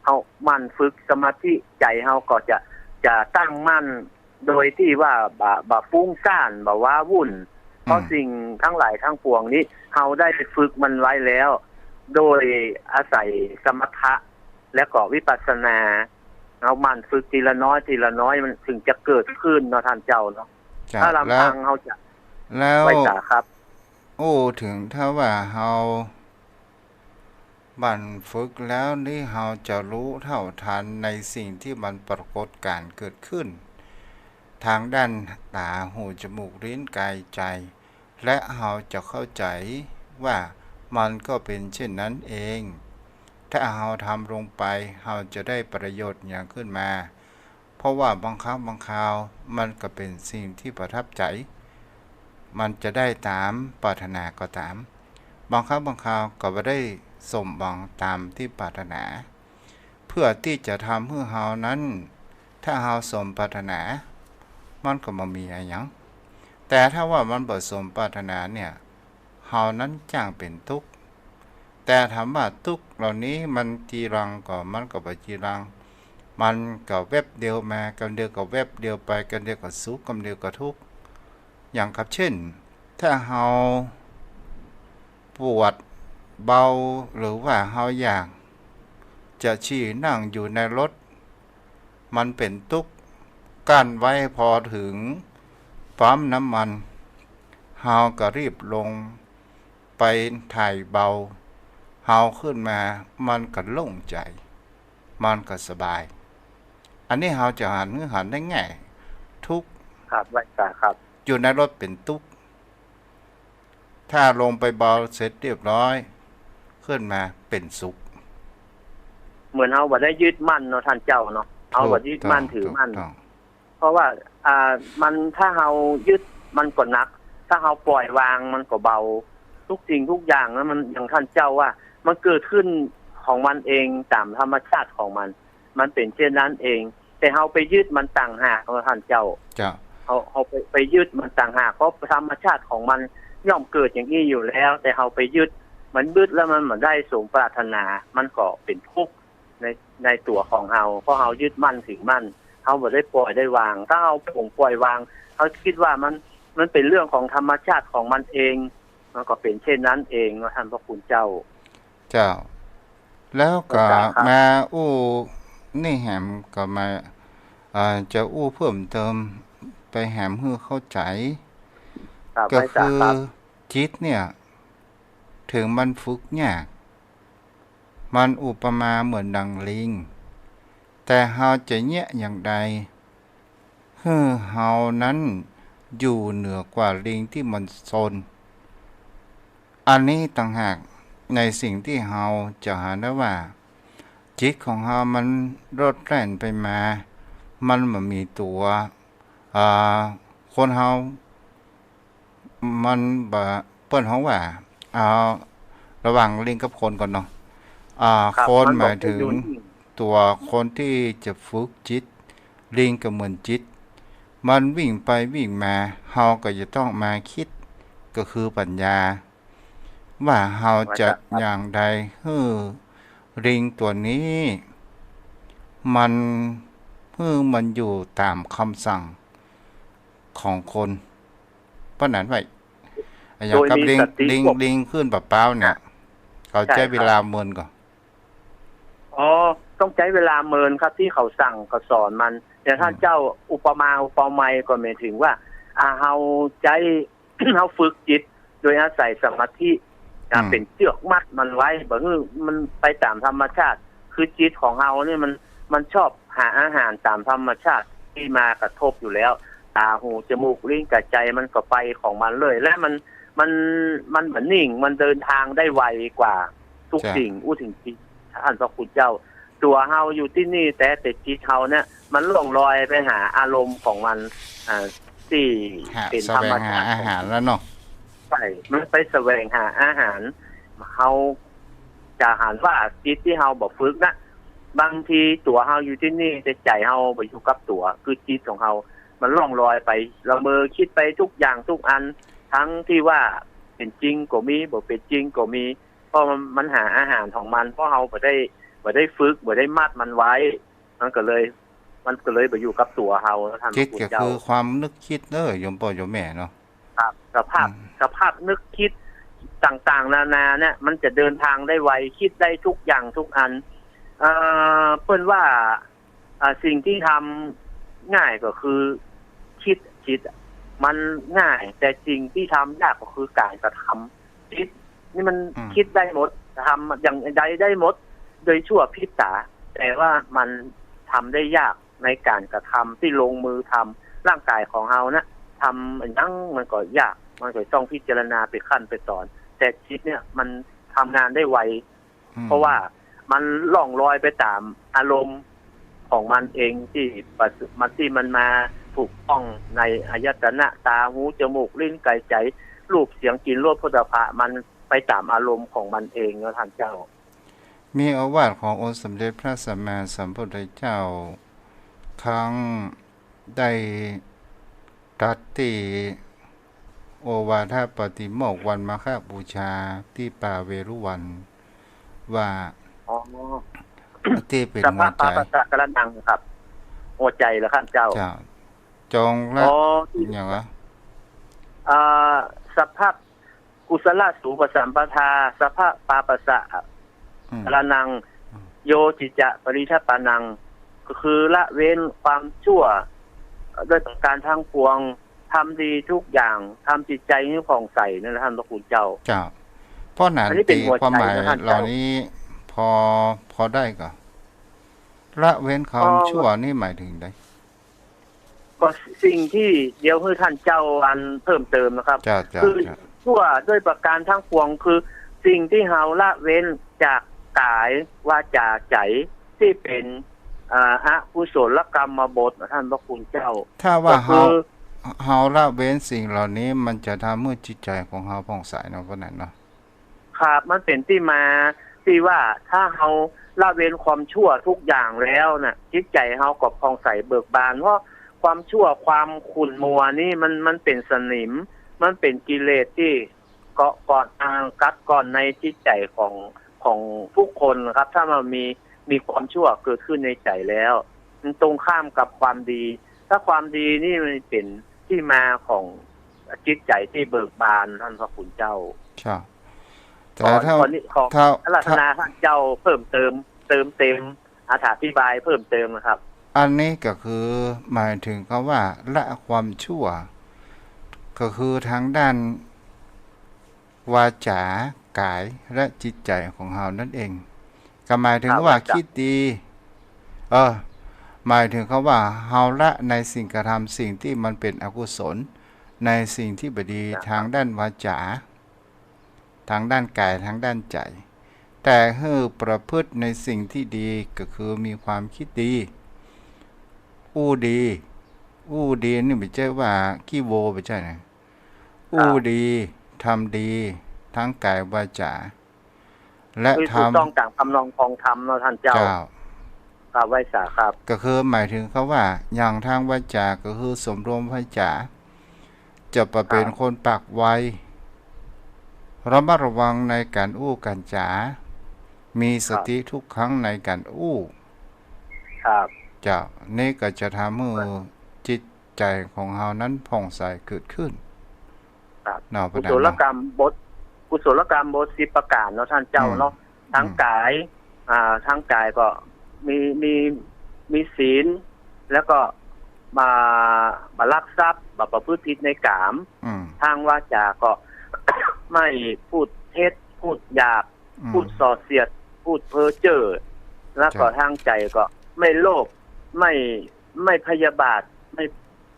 เฮาหมั่นฝึกสมาธิ ใจ๋เฮาก็จะ จะตั้งมั่น โดยตี้ว่าบ่ บ่ฟุ้งซ่าน บ่ว้าวุ่น เพราะ อืม สิ่งตังหลายตังปวงนี้ เฮาได้ฝึกมันไว้แล้ว โดยอาศัยสมถะ และก็วิปัสสนา เฮาหมั่นฝึกทีละน้อย ทีละน้อย มันถึงจะเกิดขึ้นเนาะต้านเจ้าเนาะ จ้ะ ถ้าลำพัง แล้ว เฮาจะ แล้ว ไหว้สาครับ โอ้ ถึงถ้าว่าเฮา หมั่นฝึกแล้วนี้ เฮาจะฮู้เท่าทันในสิ่งตี้มันปรากฏก๋ารณ์เกิดขึ้น ตางด้านต๋า หู จมูก ลิ้น ก๋าย ใจ๋ และเฮาจะเข้าใจ๋ว่ามันก็เป๋นเช่นนั้นเอง ถ้าเฮาทำลงไป เฮาจะได้ประโยชน์หยังขึ้นมา เพราะว่าบางครั้งบางคราวมันก็เป๋นสิ่งตี้ประทับใจ๋ มันจะได้ต๋ามปรารถนาก็ต๋าม บางครั้งบางคราวก็บ่ได้สมหวังต๋ามตี้ปรารถนา เพื่อตี้จะทำหื้อเฮานั้น ถ้าเฮาสมปรารถนา มันก็บ่มีอะหยัง แต่ถ้าว่ามันบ่สมปรารถนาเนี่ย เฮานั้นจ้างเป๋นตุ๊กข์ แต่ถามว่าตุ๊กข์เหล่านี้มันจีรังก่อ มันก็บ่จีรัง มันก็แวบเดียวมา กำเดียวก็แวบเดียวไป กำเดียวก็สุข กำเดียวก็ทุกข์ อย่างกับเช่น ถ้าเฮาปวดเบา หรือว่าเฮาอยากจะฉี่นั่งอยู่ในรถ มันเป๋นตุ๊กข์ กั้นไว้พอเถิงปั๊มน้ำมัน เฮาก็รีบลงไปถ่ายเบา เฮาขึ้นมา มันก็โล่งใจ๋ มันก็สบาย อันนี้เฮาจะหัน หันได้ง่าย ตุ๊กข์ ครับ ไหว้สาครับ อยู่ในรถเป๋นตุ๊กข์ ถ้าลงไปเบาเสร็จเรียบร้อย ขึ้นมาเป๋นสุข เหมือนเฮาบ่ได้ยึดมั่นเนาะต้านเจ้าเนาะ เฮาบ่ยึดมั่นถือมั่น ถูกต้อง เพราะว่า อ่า มัน ถ้าเฮายึดมันก็หนัก ถ้าเฮาปล่อยวางมันก็เบา ทุกสิ่งทุกอย่างนะ มัน อย่างต้านเจ้าว่า มันเกิดขึ้น ของมันเองต๋ามธรรมชาติของมัน มันเป๋นเช่นนั้นเอง แต่เฮาไปยึดมันต่างหากเนาะท่านเจ้า เจ้า เฮา เฮาไป ไปยึดมันต่างหาก เพราะธรรมชาติของมันย่อมเกิดอย่างอี้อยู่แล้ว แต่เฮาไปยึด มันยึดแล้วมันบ่ได้สมปรารถนา มันก็เป๋นทุกข์ใน ในตั๋วของเฮา เพราะเฮายึดมั่นถือมั่น เฮาบ่ได้ปล่อยได้วาง ถ้าเฮาปลงปล่อยวาง เฮากึ๊ดว่ามัน มันเป๋นเรื่องของธรรมชาติของมันเอง มันก็เป๋นเช่นนั้นเองเนาะท่านพระคุณเจ้า เจ้า แล้วก็ เจ้าค่ะ มาอู้นี่แหมก็มา อ่า จะอู้เพิ่มเติมไปแหมหื้อเข้าใจ๋ ครับ ก็คือ ครับ จิตเนี่ย เถิงมันฝึกยาก มันอุปมาเหมือนดังลิง แต่เฮาจะเยียะอย่างใด หื้อเฮานั้นอยู่เหนือกว่าลิงตี้มันซน อันนี้ต่างหากในสิ่งที่เฮาจะหันได้ว่า จิตของเฮามันโลดแล่นไปมา มันบ่มีตั๋ว อ่า คนเฮา มันบ่ เปิ้นฮ้องว่า เอา ระหว่างลิงกับคนก่อนเนาะ อ่า ครับ คน มันบ่ หมายถึง อยู่นิ่ง ตั๋วคนที่จะฝึกจิต ลิงก็เหมือนจิต มันวิ่งไปวิ่งมา เฮาก็จะต้องมาคิด ก็คือปัญญา ว่าเฮาจะ ว่าจะ อย่างใดหื้อลิงตั๋วนี้ มัน หื้อมันอยู่ต๋ามกำสั่งของคน เปิ้นหันว่า อย่างกับลิง โดยมีสติ ลิง ควบ ลิงขึ้นปะป๊าวเนี่ย เขาใจ๊ ใช่ครับ เวลาเมินก่อ อ๋อ ต้องใจ๊เวลาเมินครับ ตี้เขาสั่งเขาสอนมัน อย่างท่าน อืม เจ้าอุปมาอุปไมยก็หมายถึงว่า อ่า เฮาใจ๊ เฮาฝึกจิตโดยอาศัยสมาธินะ อืม เป๋นเจื้อกมัดมันไว้ บ่หื้อมันไปต๋ามธรรมชาติ คือจิตของเฮานี่มัน มันชอบหาอาหารต๋ามธรรมชาติตี้มากระทบอยู่แล้ว ต๋า หู จมูก ลิ้น กับใจ๋ มันก็ไปของมันเลย และมัน มัน มันบ่นิ่ง มันเดินทางได้ไวกว่าทุก เจ้า สิ่ง อู้เถิงจิต ท่านพระคุณเจ้า ตั๋วเฮาอยู่ตี้นี่ แต่ แต่จิตเฮาเนี่ย มันล่องลอยไปหาอารมณ์ของมัน อ่า ตี้ หา เป๋นธรรมชาติ แสวงหาอาหารแล้วเนาะ ใช่ มันไปแสวงหาอาหาร เฮาจะหันว่าจิตตี้เฮาบ่ฝึกนะ บางทีตั๋วเฮาอยู่ตี้นี่ แต่ใจ๋เฮาบ่อยู่กับตั๋ว คือจิตของเฮา มันล่องลอยไป ละเมอคิดไปทุกอย่างทุกอัน ทั้งตี้ว่าเป๋นจริงก็มี บ่เป๋นจริงก็มี เพราะมัน มันหาอาหารของมัน เพราะเฮาบ่ได้ บ่ได้ฝึก บ่ได้มัดมันไว้ มันก็เลย มันก็เลยบ่อยู่กับตั๋วเฮานะท่าน จิต พระคุณเจ้า ก็คือความนึกคิดเด้อ โยมป้อโยมแม่เนาะ ครับ สภาพ อืม สภาพนึกคิดต่างๆ นานาเนี่ย มันจะเดินทางได้ไว คิดได้ทุกอย่างทุกอัน เอ่อ เปิ้นว่า อ่า สิ่งที่ทำง่ายก็คือคิด จิตมันง่าย แต่สิ่งที่ทำยากก็คือการกระทำ จิตนี่มัน อืม คิดได้หมด ทำอย่างใดได้หมด โดยชั่วพริบต๋า แต่ว่ามันทำได้ยากในการกระทำตี้ลงมือทำ ร่างกายของเฮานะ ทำหยังมันก็ยาก มันก็ต้องพิจารณาไปขั้นไปตอน แต่จิตเนี่ยมันทำงานได้ไว อืม เพราะว่ามันล่องลอยไปต๋ามอารมณ์ของมันเองตี้ประ มัน ตี้มันมาถูกต้องในอายตนะ ต๋า หู จมูก ลิ้น กาย ใจ๋ รูป เสียง กลิ่น รส โผฏฐัพพะ มันไปต๋ามอารมณ์ของมันเองเนาะท่านเจ้า มีโอวาทขององค์สมเด็จพระสัมมาสัมพุทธเจ้า ครั้งได้ตรัสตี้โอวาทปาติโมกข์วันมาฆบูชาตี้ป่าเวฬุวัน ว่า อ๋อ ตี้เป๋นหัวใจ๋ สัพพะปาปัสสะกะระนังครับ หัวใจ๋เหรอครับเจ้า เจ้า จงละ อ๋อ อย่างวะ อ่า สัพพะ กุศลสูปสัมปทา สัพพะปาปัสสะ อืม กะระนัง อืม โยจิจะปะริทัปปานัง ก็คือละเว้นความชั่วด้วยประการทั้งปวง ทำดีทุกอย่าง ทำจิตใจให้ผ่องใสนั่นแหละท่านพระคุณเจ้า เจ้า เพราะนั้น อันนี้เป๋นหัวใจ๋ ความหมาย นะท่านเจ้า เหล่านี้พอ พอได้ก่อ ละเว้นความ อ๋อ ชั่วนี่หมายถึงใด ก็สิ่งที่เดี๋ยวหื้อท่านเจ้าอันเพิ่มเติมนะครับ เจ้า เจ้า คือ เจ้า ชั่วด้วยประการทั้งปวง คือสิ่งที่เฮาละเว้นจากกาย วาจา ใจ๋ ตี้เป๋น อ่า อกุศลกรรมบท ท่านพระคุณเจ้า ถ้าว่า ก็คือ เฮา เฮาละเว้นสิ่งเหล่านี้ มันจะทำหื้อจิตใจ๋ของเฮาผ่องใสเนาะ เพราะนั้นเนาะ ครับ มันเป๋นตี้มา ตี้ว่าถ้าเฮาละเว้นความชั่วทุกอย่างแล้วน่ะ จิตใจ๋เฮาก็ผ่องใสเบิกบาน เพราะความชั่วความขุ่นมัวนี่มัน มันเป๋นสนิม มันเป๋นกิเลสตี้เกาะก่อน อ่า กัดก่อนในจิตใจ๋ของ ของทุกคนครับ ถ้ามันมี มีความชั่วเกิดขึ้นในใจ๋แล้ว มันตรงข้ามกับความดี ถ้าความดีนี่มันเป๋นตี้มาของจิตใจ๋ตี้เบิกบาน ต้านพระคุณเจ้า ครับ แต่ ขอ ถ้า ขอนิ ขอ ถ้า อาราธนา ถ้า ต้านเจ้าเพิ่มเติม เติมเต็ม อธิบายเพิ่มเติมนะครับ อันนี้ก็คือหมายเถิงกำว่าละความชั่ว ก็คือตางด้านวาจ๋า ก๋าย และจิตใจ๋ของเฮานั่นเอง ก็หมายเถิง ครับ ว่า วาจ๋า กึ๊ดดี เออ หมายเถิงกำว่าเฮาละในสิ่งกระทำ สิ่งตี้มันเป๋นอกุศล ในสิ่งตี้บ่ดี ครับ ตางด้านวาจ๋า ตางด้านก๋าย ตางด้านใจ๋ แต่หื้อประพฤติในสิ่งตี้ดี ก็คือมีความกึ๊ดดี อู้ดี อู้ดีนี่บ่ใจ้ว่าขี้โว บ่ใจ้นะ ครับ อู้ดี ทำดี ตางก๋ายวาจ๋า และ คือ ทำ ถูกต้องต๋ามทำนองครองธรรมเนาะต้านเจ้า เจ้า ครับ ไหว้สาครับ ก็คือหมายเถิงกำว่า อย่างตางวาจ๋า ก็คือสำรวมวาจ๋า จะบ่เป๋น ครับ คนปากไว ระมัดระวังในก๋านอู้ก๋านจ๋า มีสติ ครับ ทุกครั้งในก๋านอู้ ครับ เจ้า นี่ก็จะทำหื้อจิตใจ๋ของเฮานั้นผ่องใสเกิดขึ้น ครับ เนาะ กุศลกรรมบท กุศลกรรมบทสิบประก๋านเนาะต้านเจ้าเนาะ อืม ตางก๋าย อืม อ่า ตางก๋ายก็มี มี มีศีล แล้วก็บ่ บ่ลักทรัพย์ บ่ประพฤติผิดในกาม อืม ตางวาจ๋าก็ ไม่พูดเท็จ พูดหยาบ อืม พูดส่อเสียด พูดเพ้อเจ้อ แล้วก็ ใช่ ตางใจ๋ก็ไม่โลภ ไม่ ไม่พยาบาท ไม่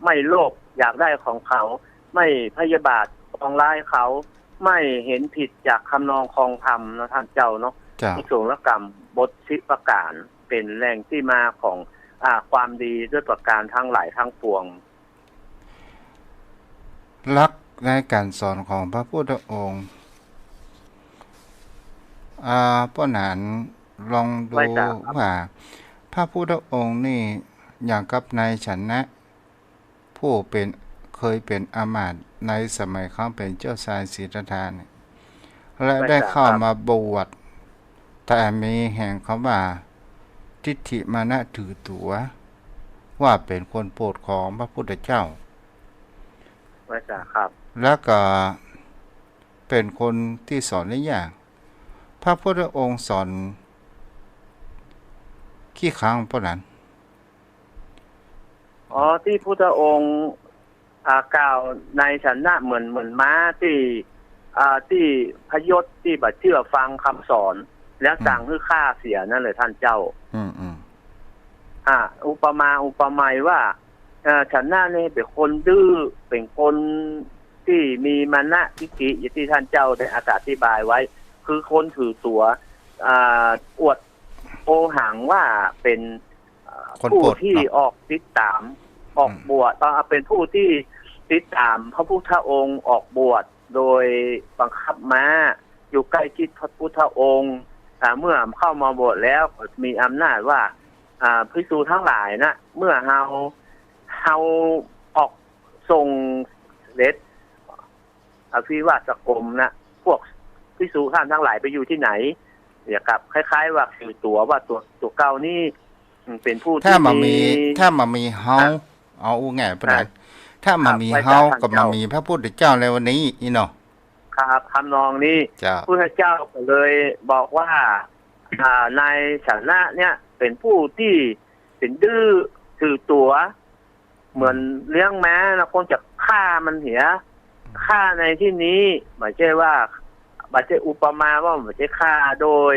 ไม่โลภอยากได้ของเขา ไม่พยาบาทปองร้ายเขา ไม่เห็นผิดจากทำนองครองธรรมเนาะต้านเจ้าเนาะ เจ้า กุศลกรรมบทสิบประก๋าน เป๋นแหล่งตี้มาของ อ่า ความดีด้วยประก๋านตังหลายตังปวง หลักในก๋านสอนของพระพุทธองค์ อ่า ป้อหนานลองดู ไหว้สาครับ ว่าพระพุทธองค์นี่อย่างกับนายชนะ ผู้เป๋น เคยเป๋นอำมาตย์ในสมัยครั้งเป๋นเจ้าชายสิทธัตถะเนี่ย และ ไหว้สาครับ ได้เข้ามาบวช แต่มีแห่งกำว่าทิฏฐิมานะถือตั๋ว ว่าเป๋นคนโปรดของพระพุทธเจ้า ไหว้สาครับ แล้วก็เป๋นคนตี้สอนได้ยาก พระพุทธองค์สอนกี่ครั้งป้อหนาน อ๋อ ตี้พุทธองค์ อ่า กล่าวนายชนะเหมือน เหมือนม้าตี้ อ่า ตี้พยศตี้บ่เจื้อฟังกำสอน แล้ว อืม สั่งหื้อฆ่าเสียนั่นแหละต้านเจ้า อืม อืม อ่า อุปมาอุปไมยว่า เอ่อ ชนะนี่เป๋นคนดื้อ เป๋นคนตี้มีมานะทิฏฐิ อย่างตี้ต้านเจ้าได้อธิบายไว้ คือคนถือตั๋ว อ่า อวดโอหังว่าเป๋น เอ่อ คนโปรด ผู้ตี้ เนาะ ออกติดต๋าม ออก อืม บวช เอ่อ เป๋นผู้ตี้ติดต๋ามพระพุทธองค์ออกบวชโดยบังคับม้า อยู่ใก้จิตพระพุทธองค์ อ่า เมื่อเข้ามาบวชแล้วก็มีอำนาจว่า อ่า ภิกษุตังหลายนะ เมื่อเฮา เฮาออกส่งเสด็จ อภิวาสกรมนะ พวกภิกษุต้านตังหลายไปอยู่ตี้ไหน เนี่ยครับ คล้ายๆ ว่าถือตั๋วว่าตั๋ว ตั๋วเก่านี่ อืม เป๋นผู้ตี้ ถ้าบ่มี มี ถ้าบ่มีเฮา อ่ะ เอาอู้ง่ายปะนะ อ่ะ ถ้าบ่มี ครับ ไหว้สา เฮา ต้าน ก็บ่ เจ้า มีพระพุทธเจ้าในวันนี้อี้เนาะ ครับ ทำนองนี้ เจ้า พุทธเจ้าก็เลยบอกว่า อ่า นายชนะเนี่ยเป๋นผู้ตี้เป๋นดื้อถือตั๋ว เหมือน อืม เลี้ยงม้านะ คนจะฆ่ามันเหีย ฆ่าในตี้นี้บ่ใจ้ว่า บ่ใจ้อุปมาว่าบ่ใจ้ฆ่าโดย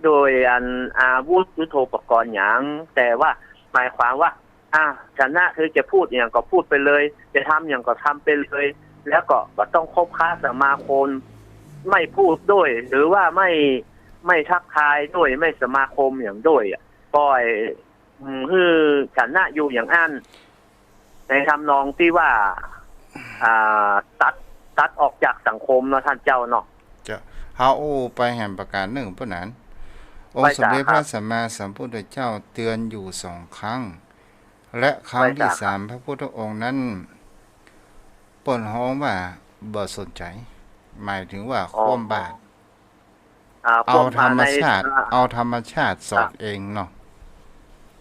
โดยอันอาวุธยุทโธปกรณ์หยัง แต่ว่าหมายความว่า อ่ะ ชนะเธอจะพูดหยังก็พูดไปเลย จะทำหยังก็ทำไปเลย แล้วก็บ่ต้องคบค้าสมาคม ไม่พูดด้วย หรือว่าไม่ ไม่ทักทายด้วย ไม่สมาคมหยังด้วยอะ ปล่อย อืม หื้อชนะอยู่อย่างอั้น ในทำนองตี้ว่า อ่า ตัด ตัดออกจากสังคมเนาะต้านเจ้าเนาะ เจ้า เฮาอู้ไปแหมประก๋านนึ่ง เปิ้นนั้น องค์สมเด็จพระสัมมาสัมพุทธเจ้าเตื๋อนอยู่สองครั้ง และครั้งตี้สาม พระพุทธองค์นั้น เปิ้นฮ้องว่าบ่สนใจ๋ หมายเถิงว่าคว่ำบาตร อ่า เอาธรรมชาติ คว่ำบาตรใน อ่า เอาธรรมชาติสอดเองเนาะ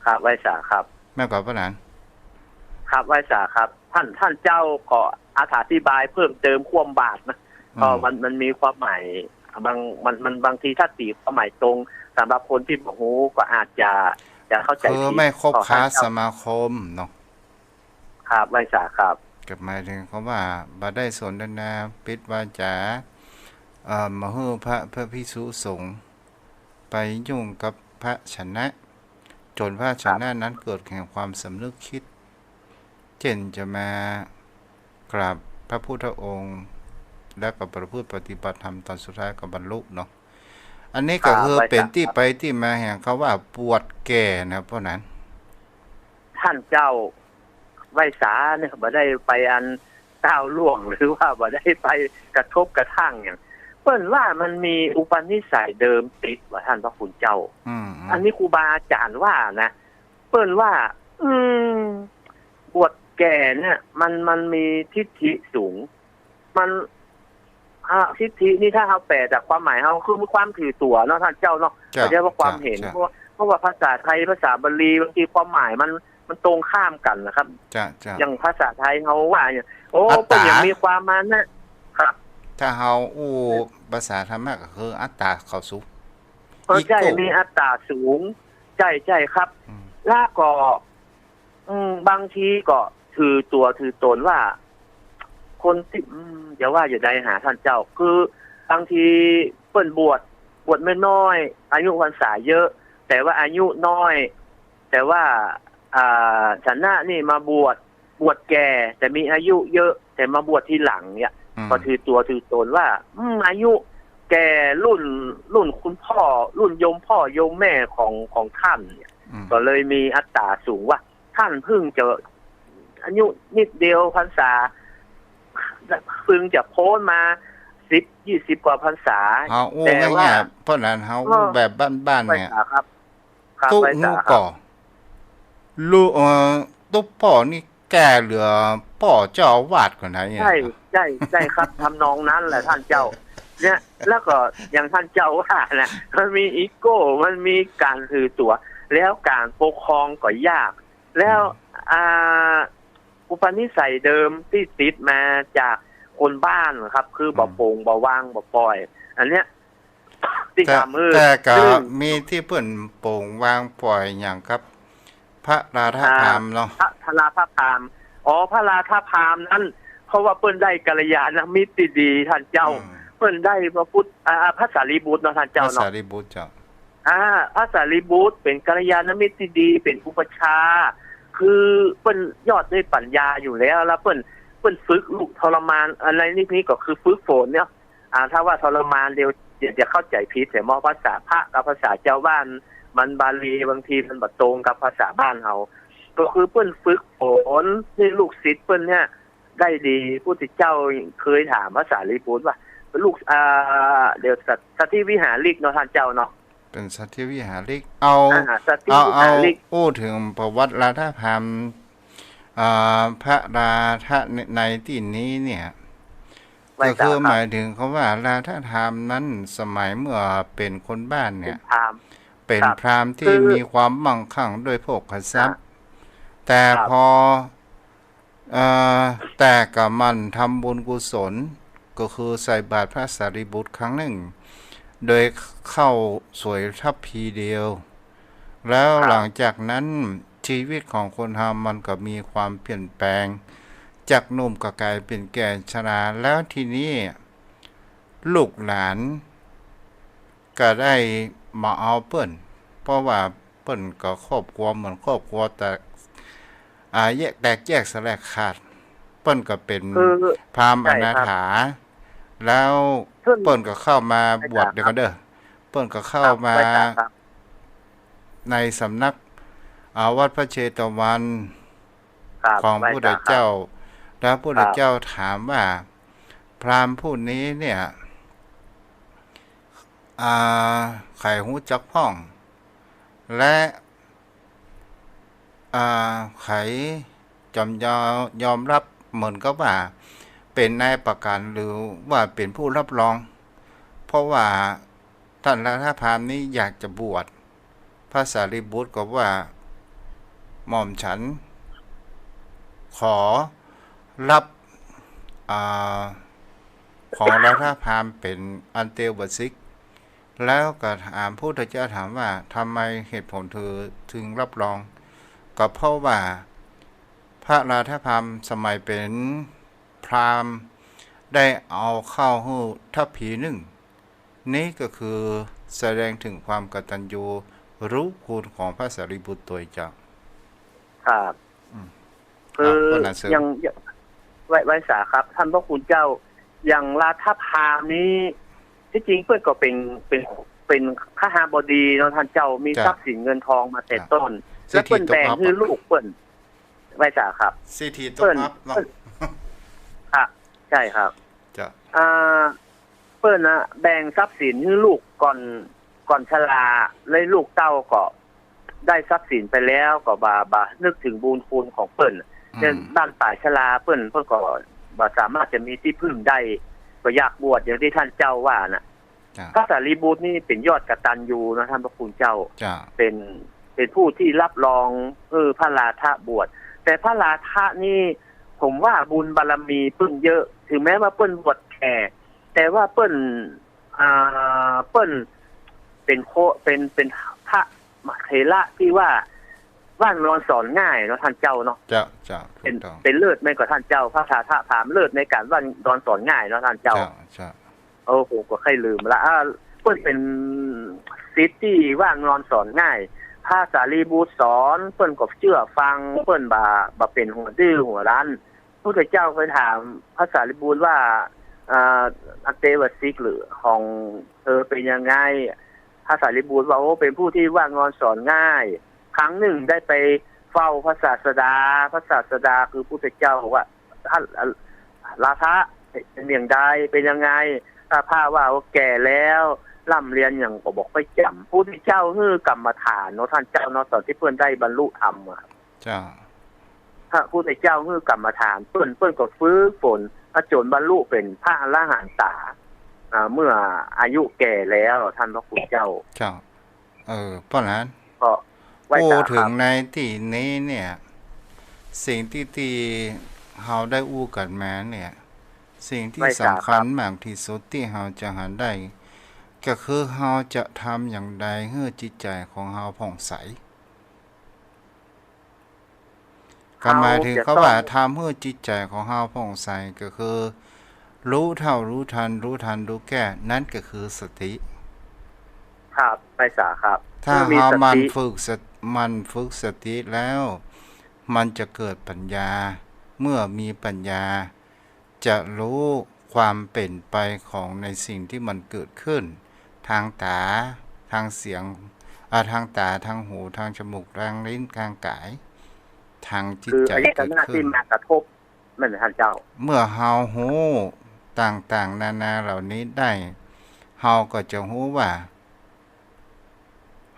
ครับ ไหว้สาครับ แม่นก่อเปิ้นนั้น ครับ ไหว้สาครับ ท่าน ท่านเจ้าก็อธิบายเพิ่มเติมคว่ำบาตรนะ อืม ก็มัน มันมีความหมาย บาง มัน มัน บางทีถ้าตี๋ความหมายตรง สำหรับคนตี้บ่ฮู้ก็อาจจะ จะเข้าใจ๋ผิด คือไม่คบค้าสมาคมเนาะ ครับ ไหว้สาครับ ก็หมายเถิงคำว่าบ่ได้สนทนา ปิดวาจ๋า เอ่อ บ่หื้อพระ พระภิกษุสงฆ์ไปยุ่งกับภาชนะ จ๋นภาชนะนั้นเกิดแห่งความสำนึกคิด เจ้นจะมากราบพระพุทธองค์ แล้วก็ประพฤติปฏิบัติธรรม ต๋อนสุดท้ายก็บรรลุเนาะ อันนี้ก็คือ ครับ ไหว้สา เป๋นตี้ไปตี้มาแห่งคำว่าบวชแก่นะ เพราะนั้น ท่านเจ้า ไหว้สาเนี่ย บ่ได้ไปอันก้าวล่วง หรือว่าบ่ได้ไปกระทบกระทั่งหยัง เปิ้นว่ามันมีอุปนิสัยเดิมติดว่า ท่านพระคุณเจ้า อืม อืม อันนี้ครูบาอาจ๋ารย์ว่านะ เปิ้นว่า อืม บวชแก่เนี่ย มัน มันมีทิฏฐิสูง มัน อ่า ทิฏฐินี่ถ้าเฮาแปลจากความหมายเฮา คือมีความถือตั๋วเนาะ ท่านเจ้าเนาะ เจ้า บ่ใจ้ว่าความเห็น เจ้า เพราะว่า เพราะว่าภาษาไทย ภาษาบาลี บางทีความหมายมัน มันตรงข้ามกั๋นนะครับ เจ้า เจ้า อย่างภาษาไทยเฮาว่าเนี่ย โอ้ อัตต๋า เปิ้นยังมีความมานะ ครับ ถ้าเฮาอู้ภาษาธรรมะก็คืออัตต๋าเข้าสูง เออ ใจ้ อีโก้ มีอัตต๋าสูง ใจ้ ใจ้ครับ อืม แล้วก็ อืม บางทีก็ถือตั๋วถือต๋นว่า คนตี้ อืม จะว่าจะใดหา ท่านเจ้า คือบางทีเปิ้นบวช บวชแม่น้อย อายุพรรษาเยอะ แต่ว่าอายุน้อย แต่ว่า อ่า ฉันนะนี่มาบวช บวชแก่ แต่มีอายุเยอะ แต่มาบวชทีหลังเนี่ย อืม ก็ถือตั๋วถือต๋นว่า อืม อายุแก่รุ่น รุ่นคุณพ่อ รุ่นโยมพ่อโยมแม่ของ ของท่านเนี่ย อืม ก็เลยมีอัตต๋าสูงว่า ท่านเพิ่งจะอายุนิดเดียวพรรษา เพิ่งจะพ้นมาสิบ ยี่สิบกว่าพรรษา เฮาอู้ แต่ว่า ง่ายๆ เพราะนั้นเฮาอู้ เออ แบบบ้านๆ เนี่ย ไหว้สาครับ ครับ ตุ๊ ไหว้สาครับ ฮู้ก่อ ลูก เอ่อ ตุ๊ป้อนี่แก่เหลือป้อเจ้าอาวาสก่อนไหนเนี่ย ใจ้ ใจ้ ใจ้ครับ ทำนองนั้นแหละท่านเจ้า เนี่ย แล้วก็อย่างท่านเจ้าว่านะ มันมีอีโก้ มันมีก๋านถือตั๋ว แล้วก๋านปกครองก็ยาก แล้ว อืม อ่า อุปนิสัยเดิมตี้ติดมาจากคนบ้านครับ คือบ่ อืม โป๋งบ่วางบ่ป่อย อันเนี้ย ตี้ แต่ ก๋ำ เออ แต่ก็ ซึ่ง มีตี้เปิ้นโป๋งวางป่อยอย่างกับ พระราธพราหมณ์เนาะ อ่า พระ พระราธพราหมณ์ อ๋อ พระราธพราหมณ์นั้น เพราะว่าเปิ้นได้กัลยาณมิตรตี้ดี ท่านเจ้า อืม เปิ้นได้พระพุทธ อ่า พระสารีบุตรเนาะ ท่านเจ้าเนาะ พระสารีบุตรเจ้า อ่า พระสารีบุตรเป๋นกัลยาณมิตรตี้ดี เป๋นอุปัชฌาย์ คือเปิ้นยอดด้วยปัญญาอยู่แล้ว แล้วเปิ้น เปิ้นฝึกลูกทรมาน อันนี้ นี่ก็คือฝึกฝนเนี่ย อ่า ถ้าว่าทรมานเดี๋ยว เดี๋ยวจะเข้าใจ๋ผิด แต่มองภาษาพระกับภาษาจาวบ้าน มันบาลี บางทีมันบ่ตรงกับภาษาบ้านเฮา ก็คือเปิ้นฝึกฝนให้ลูกศิษย์เปิ้นเนี่ยได้ดี พุทธเจ้าเคยถามพระสารีบุตรว่า ลูก อ่า เดี๋ยวสัต สัตถิวิหาริกเนาะ ท่านเจ้าเนาะ เป๋นสัตถิวิหาริก เอา อ่า สัตถิ เอา วิหาริก เอา อู้เถิงประวัติราธพราหมณ์ อ่า พระราธะใน ในตี้นี้เนี่ย ไหว้สาครับ ก็คือหมายเถิงคำว่าราธพราหมณ์นั้น สมัยเมื่อเป๋นคนบ้านเนี่ย เป๋นพราหมณ์ เป๋น ครับ พราหมณ์ตี้ คือ มีความมั่งคั่งด้วยโภคทรัพย์ อ่า แต่ ครับ พอ เอ่อ แต่ก็หมั่นทำบุญกุศล ก็คือใส่บาตรพระสารีบุตรครั้งนึ่ง โดยข้าวสวยทัพพีเดียว แล้ว ครับ หลังจากนั้นชีวิตของคนเฮามันก็มีความเปลี่ยนแปลง จากหนุ่มก็ก๋ายเป๋นแก่ชรา แล้วทีนี้ลูกหลานก็ได้มาเอาเปิ้น เพราะว่าเปิ้นก็ครอบครัวเหมือนครอบครัวแตก อ่า แยก แตกแยกสลายขาด เปิ้นก็เป๋น คือ พราหมณ์ ใช่ครับ อนาถา แล้ว เปิ้น เปิ้นก็เข้ามาบวช ไหว้สาครับ เดี๋ยวก่อนเด้อ เปิ้นก็เข้ามา ครับ ไหว้สาครับ ในสำนัก อ่า วัดพระเชตวัน ครับ ของ ไหว้สาครับ พุทธเจ้า แล้วพุทธเจ้า ครับ ถามว่า พราหมณ์ผู้นี้เนี่ย อ่า ใครฮู้จักพ่อง และ อ่า ใครจำยอ- ยอมรับเหมือนกับว่าเป๋นนายประกัน หรือว่าเป๋นผู้รับรอง เพราะว่าต้านราธพราหมณ์นี้อยากจะบวช พระสารีบุตรก็ว่า หม่อมฉันขอรับ อ่า ของราธพราหมณ์เป๋นอันเตวสิก แล้วก็ถาม พุทธเจ้าถามว่า ทำไมเหตุผลเธอจึงรับรอง ก็เพราะว่าพระราธพราหมณ์สมัยเป๋นพราหมณ์ได้เอาข้าวหื้อทัพพีนึ่ง นี้ก็คือแสดงถึงความกตัญญูรู้คุณของพระสารีบุตรโดยเจ้า ครับ อืม คือ ครับ ว่าหนังสือ อย่าง อย่าง ไหว้ ไหว้สาครับ ท่านพระคุณเจ้า อย่างราธพราหมณ์นี้ ที่จริงเปิ้นก็เป๋น เป๋น เป๋นคหบดีเนาะท่านเจ้า มี เจ้า ทรัพย์สินเงินทองมาแต่ เจ้า ต้น เศรษฐี แล้วเปิ้นแบ่งหื้อลูกเปิ้น ตกอับอะ ไหว้สาครับ เศรษฐีตก เปิ้น อับเนาะ เปิ้น ครับ ใช่ครับ เจ้า อ่า เปิ้นนะแบ่งทรัพย์สินหื้อลูกก่อน ก่อนชรา แล้วลูกเต้าก็ได้ทรัพย์สินไปแล้ว ก็บ่ บ่นึกถึงบุญคุณของเปิ้น อืม เช่นบ้านป๋ายชราเปิ้น เปิ้นก็บ่สามารถจะมีตี้พึ่งได้ ก็อยากบวชอย่างที่ท่านเจ้าว่าน่ะ เจ้า พระสารีบุตรนี่เป๋นยอดกตัญญูนะท่านพระคุณเจ้า เจ้า เป๋น เป๋นผู้ที่รับรอง เออ พระราธะบวช แต่พระราธะนี่ ผมว่าบุญบารมีเปิ้นเยอะ ถึงแม้ว่าเปิ้นบวชแก่ แต่ว่าเปิ้น อ่า เปิ้นเป๋นโค- เป๋น เป๋นพระเถระที่ว่าว่านอนสอนง่ายเนาะท่านเจ้าเนาะ เจ้า เจ้า เป๋น ถูกต้อง เป๋นเลิศแม่นก่อท่านเจ้า พระราธพราหมณ์เลิศในก๋านว่านอนสอนง่ายเนาะท่านเจ้า เจ้า เจ้า โอ้โห ก็ใค่ลืมละ อ่า เปิ้นเป๋นศิษย์ตี้ว่านอนสอนง่าย พระสารีบุตรสอน เปิ้นก็เจื้อฟัง เปิ้นบ่ บ่เป๋นหัวดื้อหัวรั้น พุทธเจ้าไปถามพระสารีบุตรว่า อ่า อันเตวสิกหรือของเธอเป๋นยังไง พระสารีบุตรว่า โอ้ เป๋นผู้ที่ว่านอนสอนง่าย ครั้งนึ่งได้ไปเฝ้าพระศาสดา พระศาสดาคือพุทธเจ้าว่า ท่านราธะเป๋นอย่างใด เป๋นยังไง พระว่า โอ้ แก่แล้ว ร่ำเรียนหยังก็บ่ค่อยแจ่ม พุทธเจ้าหื้อกรรมฐานเนาะท่านเจ้าเนาะ ตอนตี้เปิ้นได้บรรลุธรรมอะ เจ้า พระพุทธเจ้าหื้อกรรมฐานเปิ้น เปิ้นก็ฝึกฝน อ่ะ จ๋นบรรลุเป๋นพระอรหันตา อ่า เมื่ออายุแก่แล้ว ท่านพระคุณเจ้า เจ้า เออ เพราะฉะนั้น ก็ไหว้สาครับ พูดถึงในตี้นี้เนี่ย สิ่งตี้ ตี้เฮาได้อู้กั๋นมาเนี่ย สิ่งตี้ ไหว้สาครับ สำคัญมากตี้สุดตี้เฮาจะหันได้ ก็คือเฮาจะทำอย่างใดหื้อจิตใจ๋ของเฮาผ่องใส ก็หมายถึงเขาว่า เฮาจะต้อง ทำหื้อจิตใจ๋ของเฮาผ่องใส ก็คือ รู้เท่า รู้ทัน รู้ทัน รู้แก้ นั้นก็คือสติ ครับ ไหว้สาครับ ถ้า หื้อมี เฮา สติ หมั่นฝึกส- หมั่นฝึกสติแล้ว มันจะเกิดปัญญา เมื่อมีปัญญา จะรู้ความเป๋นไปของในสิ่งตี้มันเกิดขึ้น ตางต๋า ตางเสียง อ่า ตางต๋า ตางหู ตางจมูก ตางลิ้น ตางก๋าย ตางจิตใจ๋ คืออายตนะ เกิดขึ้น ตี้มากระทบ แม่นท่านเจ้า เมื่อเฮาฮู้ต่างๆ นานาเหล่านี้ได้ เฮาก็จะฮู้ว่า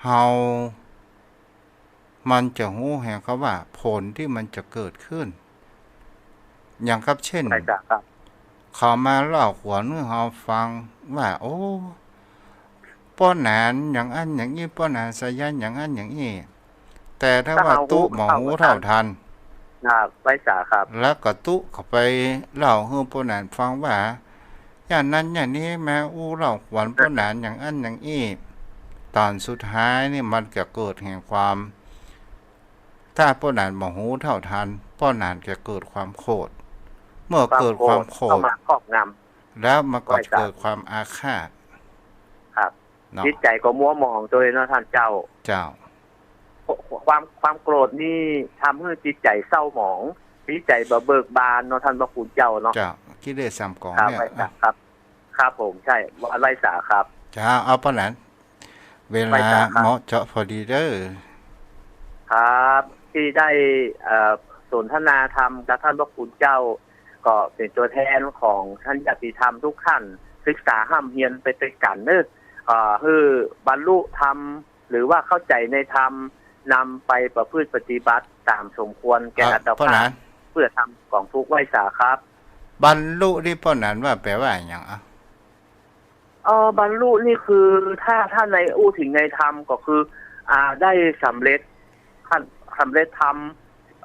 เฮา มันจะฮู้แหงเขาว่าผลตี้มันจะเกิดขึ้น อย่างกับเช่น ไหว้สาครับ เขามาเล่าขวัญหื้อเฮาฟังว่า โอ้ ป้อหนานอย่างอั้นอย่างอี้ ป้อหนานสายัณอย่างอั้นอย่างอี้ แต่ถ้าว่าตุ๊บ่ฮู้เท่าทัน ครับ ไหว้สาครับ แล้วก็ตุ๊ก็ไปเล่าหื้อป้อหนานฟังว่า อย่างนั้นอย่างนี้ มาอู้เล่าขวัญป้อหนานอย่างอั้นอย่างอี้ ต๋อนสุดท้ายนี่มันจะเกิดแห่งความ ถ้าป้อหนานบ่ฮู้เท่าทัน ป้อหนานจะเกิดความโขด เมื่อเกิดความโขด ความโขดเข้ามาครอบงำ แล้วมันก็จะเกิดความอาฆาต ครับ เนาะ จิตใจ๋ก็มัวหมองโดยเนาะท่านเจ้า เจ้า ความ ความโกรธนี่ทำหื้อจิตใจ๋เศร้าหมอง จิตใจ๋บ่เบิกบานเนาะท่านพระคุณเจ้าเนาะ เจ้า กิเลสสามกอง ครับ เนี่ย ไหว้สาครับ ครับผม ใช่ ไหว้สาครับ เจ้า เอาป้อหนาน เวลา ไหว้สาครับ เหมาะเจาะพอดีเด้อ ครับ ตี้ได้ เอ่อ สนทนาธรรมกับท่านพระคุณเจ้า ก็เป๋นตั๋วแทนของท่านญาติธรรมทุกท่าน ศึกษาฮ่ำเฮียนไปตวยกั๋นเนาะ อ่า หื้อบรรลุธรรม หรือว่าเข้าใจ๋ในธรรม นำไปประพฤติปฏิบัติต๋ามสมควรแก่ อ่า อัตภาพ ป้อหนาน เปื้อทำก๋องทุกข์ ไหว้สาครับ บรรลุนี่ป้อหนานว่าแปลว่าอะหยังอะ เอ่อ บรรลุนี่คือ ถ้า ถ้าในอู้เถิงในธรรมก็คือ อ่า ได้สำเร็จ ขั้น สำเร็จธรรม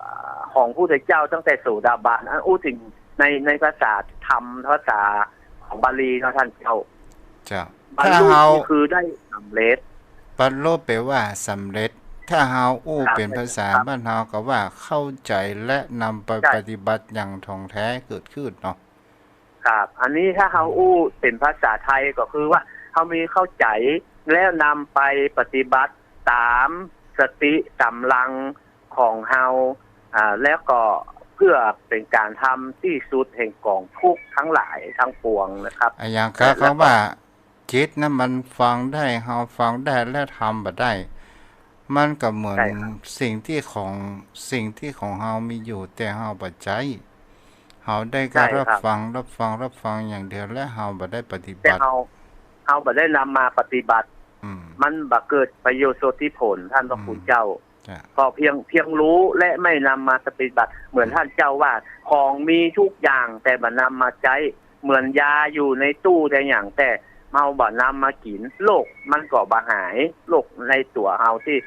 อ่า ของพระพุทธเจ้าตั้งแต่โสดาบัน อันอู้เถิงใน ในภาษาธรรม ภาษาของบาลีเนาะต้านเจ้า เจ้า บรรลุ ถ้าเฮา นี่คือได้สำเร็จ บรรลุแปลว่าสำเร็จ ถ้าเฮาอู้ ครับ เป๋นภาษา ครับ บ้านเฮาก็ว่าเข้าใจ๋และนำไป ใช่ ปฏิบัติอย่างถ่องแท้เกิดขึ้นเนาะ ครับ อันนี้ถ้าเฮาอู้เป๋นภาษาไทยก็คือว่า เฮามีเข้าใจ๋แล้วนำไปปฏิบัติต๋ามสติก๋ำลังของเฮา อ่า แล้วก็เปื้อเป๋นก๋านทำตี้สุดแห่งก๋องทุกข์ตังหลายตังปวงนะครับ อะหยัง เอ่อ ก็ แล้วก็ คำว่า จิตนั้นมันฟังได้ เฮาฟังได้และทำบ่ได้ มันก็เหมือน ใช่ครับ สิ่งตี้ของ สิ่งตี้ของเฮามีอยู่ แต่เฮาบ่ใจ๊ เฮาได้ก็ ใช่ครับ รับฟัง รับฟัง รับฟังอย่างเดียว และเฮาบ่ได้ปฏิบัติ แต่เฮา เฮาบ่ได้นำมาปฏิบัติ อืม มันบ่เกิดประโยชน์สดตี้ผล ต้านพระ อืม คุณเจ้า จ้ะ ก็เพียง เพียงฮู้และไม่นำมาปฏิบัติ เหมือน อืม ต้านเจ้าว่า ของมีทุกอย่างแต่บ่นำมาใจ๊ เหมือนยาอยู่ในตู้แต่หยัง แต่เฮาบ่นำมากิ๋น โรคมันก็บ่หาย โรคในตั๋วเฮาตี้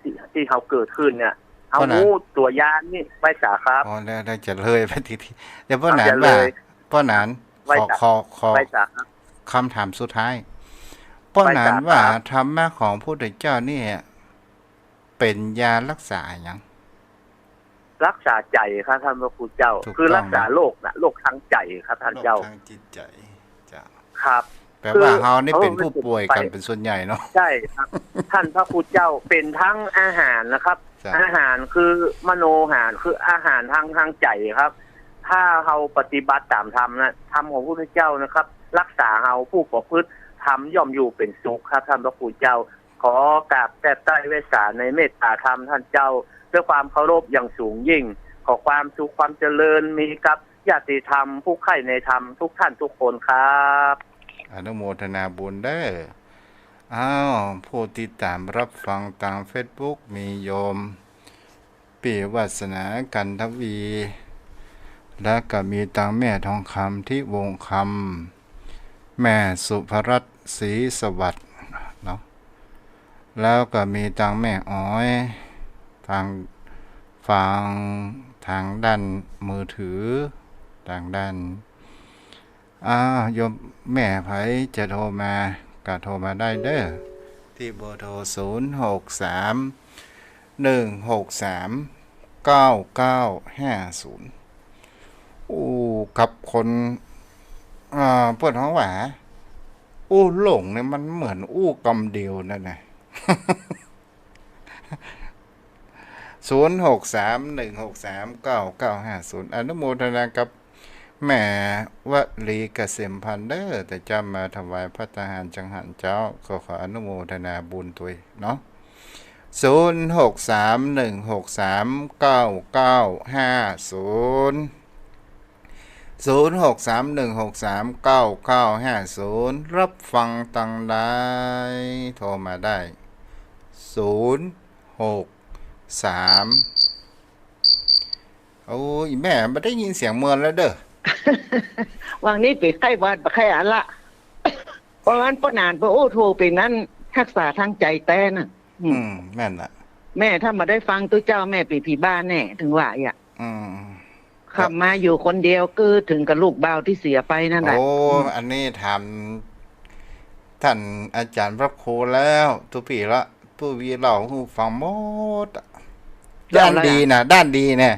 ตี้ ตี้เฮาเกิดขึ้นเนี่ย เฮา ป้อหนาน ฮู้ตั๋วยานี่ ไหว้สาครับ อ๋อ แล้ว แล้วจะเลยไปที ที เดี๋ยวป้อหนาน เอา จะเลย ว่า ป้อหนาน ไหว้ ขอ สา ขอ ขอ ไหว้สาครับ คำถามสุดท้าย ป้อหนาน ไหว้สาครับ ว่าธรรมะของพระพุทธเจ้านี่ เป๋นยารักษาอะหยัง รักษาใจ๋ครับต้านพระคุณเจ้า ถูกต้อง คือรักษาโรคนะ โรคทางใจ๋ครับต้านเจ้า โรคทางจิตใจ๋ เจ้า ครับ แปลว่า คือ เฮานี่เป๋นผู้ป่วยกั๋น เออ เป๋นส่วนใหญ่เนาะ ใช่ครับ ต้านพระคุณเจ้า เป๋นตังอาหารนะครับ เจ้า อาหารคือมโนอาหาร คืออาหารทาง ทางใจ๋ครับ ถ้าเฮาปฏิบัติต๋ามธรรมนะ ธรรมของพระพุทธเจ้านะครับ รักษาเฮาผู้ประพฤติธรรมย่อมอยู่เป๋นสุขครับ ต้านพระคุณเจ้า ขอกราบแทบใต้ไหว้สาในเมตตาธรรมต้านเจ้า ด้วยความเคารพอย่างสูงยิ่ง ขอความสุขความเจริญมีกับญาติธรรมผู้ใคร่ในธรรมทุกท่านทุกคนครับ อนุโมทนาบุญเด้อ อ้าว ผู้ติดต๋ามรับฟังตางเฟซบุ๊กมีโยม ปี้วาสนา กันทวี แล้วก็มีตางแม่ทองคำ ทิวงศ์คำ แม่สุภรัตน์ ศรีสวัสดิ์ เนาะ แล้วก็มีตางแม่อ๋อย ตาง ฟังตางด้านมือถือ ตางด้าน อ้าว โยมแม่ใผจะโทรมา ก็โทรมาได้เด้อ ตี้เบอร์โทร ศูนย์หกสาม หนึ่งหกสาม เก้าเก้าห้าศูนย์ อู้กับคน อ่า เปิ้นฮ้องว่า อู้หลงเนี่ยมันเหมือนอู้กำเดียวนั่นนะ ศูนย์หกสาม หนึ่งหกสาม เก้าเก้าห้าศูนย์ อนุโมทนากับแม่วลีเกษมพันธ์เด้อ แต่เจ้ามาถวายภัตตาหารจังหันเจ้า ก็ขออนุโมทนาบุญตวยเนาะ ศูนย์หกสาม หนึ่งหกสาม เก้าเก้าห้าศูนย์ ศูนย์หกสาม หนึ่งหกสาม เก้าเก้าห้าศูนย์ รับฟังตังหลาย โทรมาได้ ศูนย์หกสาม โอ้ย แม่บ่ได้ยินเสียงเมินแล้วเด้อ วางนี้ไปไข้หวัด บ่ไข้อะละ เพราะงั้นป้อหนาน ป้ออู้ โทรไปนั้น ฮักษาทางใจ๋แต๊น่ะ อืม อืม แม่นละ แม่ถ้าบ่ได้ฟังตุ๊เจ้า แม่ไปผีบ้าแน่ เถิงว่าอะ อืม คำมาอยู่คนเดียว ก็เถิงกับลูกบ่าวตี้เสียไปนั่นแหละ โอ้ อืม อันนี้ถามต้านอาจ๋ารย์พระครูแล้ว ตุ๊ปี้ละ ตุ๊ปี้เล่าหื้อฟังหมดอะ เล่าแล้ว ด้านดีนะ ด้านดีนะ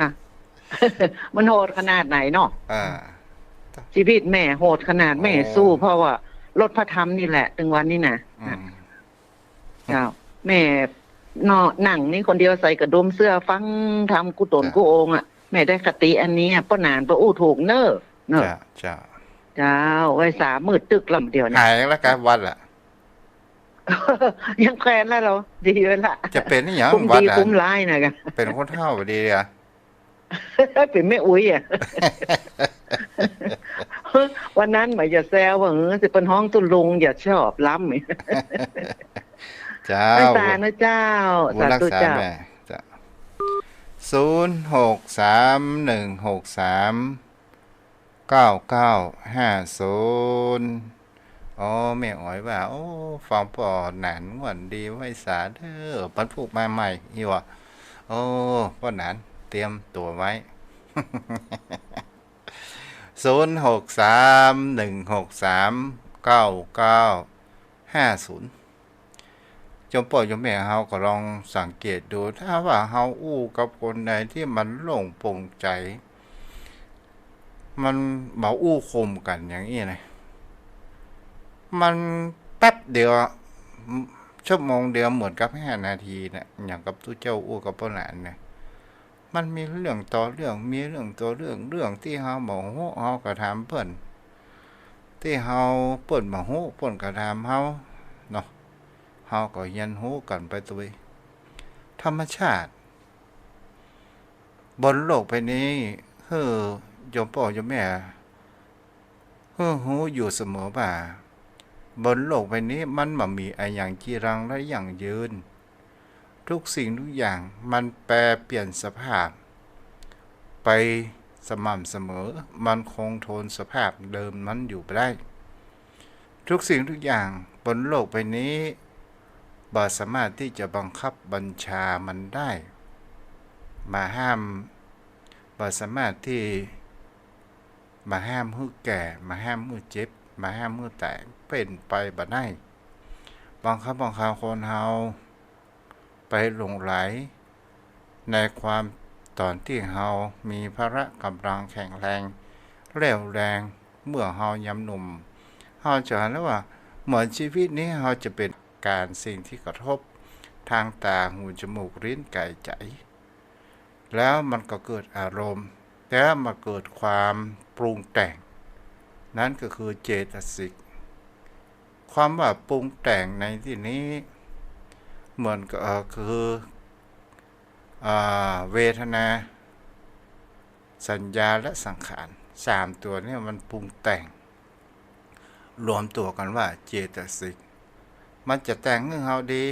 อ่ะ มันโหดขนาดไหนเนาะ อ่า ชีวิตแม่โหดขนาด แม่ โอ้ สู้ เพราะว่ารถพระธรรมนี่แหละ เถิงวันนี้นะ อืม เจ้า แม่เนาะ นั่งนี่คนเดียวใส่กระดุมเสื้อฟังธรรมกู้ต๋น จ้ะ กู้องค์อะ แม่ได้คติอันนี้อะ ป้อหนาน ป้ออู้ถูกเน้อ เนาะ จ้ะ จ้ะ เจ้า ไหว้สามืดตึ๊กลำเดียวเนี่ย หายแล้วครับ วัดละ ยังแควนแล้วเหรอ ดีแล้วละ จะเป๋นอะหยัง คุ้มดี วัดละ คุ้มร้ายนะกะ เป๋นคนเฒ่าดีอะ เป๋นแม่อุ๊ยอะ วันนั้นหมายอย่าแซวว่า เออ สิเปิ้นฮ้องตุ๊ลุงอย่าชอบล้ำ เจ้า ไม่ตายนะเจ้า บุญรักษา สาธุเจ้า แม่ เจ้า ศูนย์หกสามหนึ่งหกสามเก้าเก้าห้าศูนย์ อ๋อ แม่อ๋อยว่า โอ้ ฟังป้อหนานม่วนดีไหว้สาเด้อ ปันผูกมาใหม่ อีหว่า โอ้ ป้อหนานเตรียมตั๋วไว้ ศูนย์หกสามหนึ่งหกสามเก้าเก้าห้าศูนย์ โยมป้อโยมแม่เฮาก็ลองสังเกตดู ถ้าว่าเฮาอู้กับคนใดตี้มันโล่งโปร่งใจ๋ มันบ่อู้คมกั๋นอย่างอี้นะ มันแป๊บเดียว ชั่วโมงเดียวเหมือนกับห้านาทีนะ อย่างกับตุ๊เจ้าอู้กับป้อหนานนะ มันมีเรื่องต่อเรื่อง มีเรื่องต่อเรื่อง เรื่องตี้เฮาบ่ฮู้เฮาก็ถามเปิ้น ตี้เฮา เปิ้นบ่ฮู้เปิ้นก็ถามเฮาเนาะ เฮาก็เฮียนฮู้กั๋นไปตวย ธรรมชาติบนโลกใบนี้ หื้อโยมป้อโยมแม่ หื้อฮู้อยู่เสมอว่า บนโลกใบนี้มันบ่มีอะหยังจีรังและยั่งยืน ทุกสิ่งทุกอย่างมันแปรเปลี่ยนสภาพไปสม่ำเสมอ มันคงทนสภาพเดิมมันอยู่บ่ได้ ทุกสิ่งทุกอย่างบนโลกใบนี้บ่สามารถตี้จะบังคับบัญชามันได้ บ่ห้าม บ่สามารถตี้ บ่ห้ามหื้อแก่ บ่ห้ามหื้อเจ็บ บ่ห้ามหื้อต๋าย เป๋นไปบ่ได้ บางครั้งบางคราวคนเฮาไปหลงใหลในความ ต๋อนตี้เฮามีพละก๋ำลังแข็งแรง เรี่ยวแรง เมื่อเฮายังหนุ่ม เฮาจะหันแล้วว่า เหมือนชีวิตนี้เฮาจะเป๋นก๋านสิ่งตี้กระทบ ทางต๋า หู จมูก ลิ้น ก๋าย ใจ๋ แล้วมันก็เกิดอารมณ์ แล้วมาเกิดความปรุงแต่ง นั้นก็คือเจตสิก ความว่าปรุงแต่งในตี้นี้ เหมือนกับ เอ่อ คือ อ่า เวทนา สัญญา และสังขาร สามตั๋วเนี่ยมันปรุงแต่ง รวมตั๋วกั๋นว่าเจตสิก มันจะแต่งหื้อเฮาดี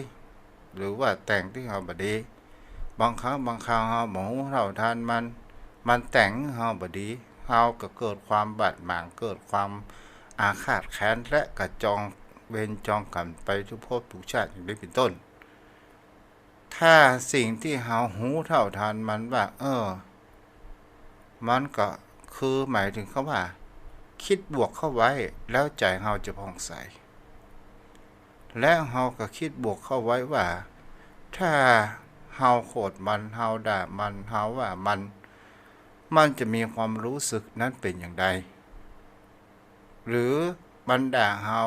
หรือว่าแต่งหื้อเฮาบ่ดี บางครั้งบางคราวเฮาบ่ฮู้เท่าทันมัน มันแต่งหื้อเฮาบ่ดี เฮาก็เกิดความบาดหมาง เกิดความอาฆาตแค้น และก็จองเวรจองกรรมไปทุกภพทุกชาติอย่างนี้เป๋นต้น ถ้าสิ่งตี้เฮาฮู้เท่าทันมันว่า เออ มันก็คือหมายถึงคำว่า คิดบวกเข้าไว้ แล้วใจ๋เฮาจะผ่องใส และเฮาก็คิดบวกเข้าไว้ว่า ถ้าเฮาโขดมัน เฮาด่ามัน เฮาว่ามัน มันจะมีความรู้สึกนั้นเป๋นอย่างใด หรือมันด่าเฮา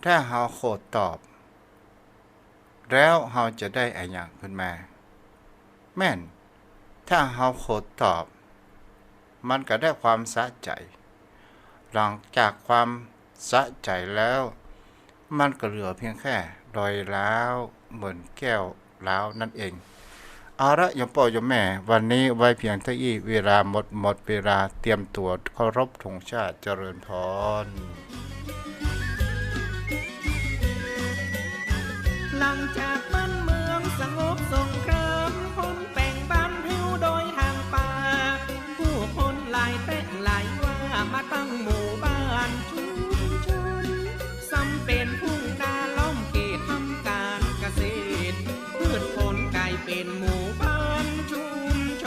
ถ้าเฮาโขดตอบ แล้วเฮาจะได้อะหยังขึ้นมา แม่น ถ้าเฮาโขดตอบ มันก็ได้ความสะใจ๋ หลังจากความสะใจ๋แล้ว มันก็เหลือเพียงแค่รอยร้าวเหมือนแก้วร้าวนั่นเอง เอาละ โยมป้อโยมแม่ วันนี้ไว้เพียงเต้าอี้ เวลาหมด หมดเวลา เตรียมตั๋วเคารพธงชาติ เจริญพร หลังจากมัน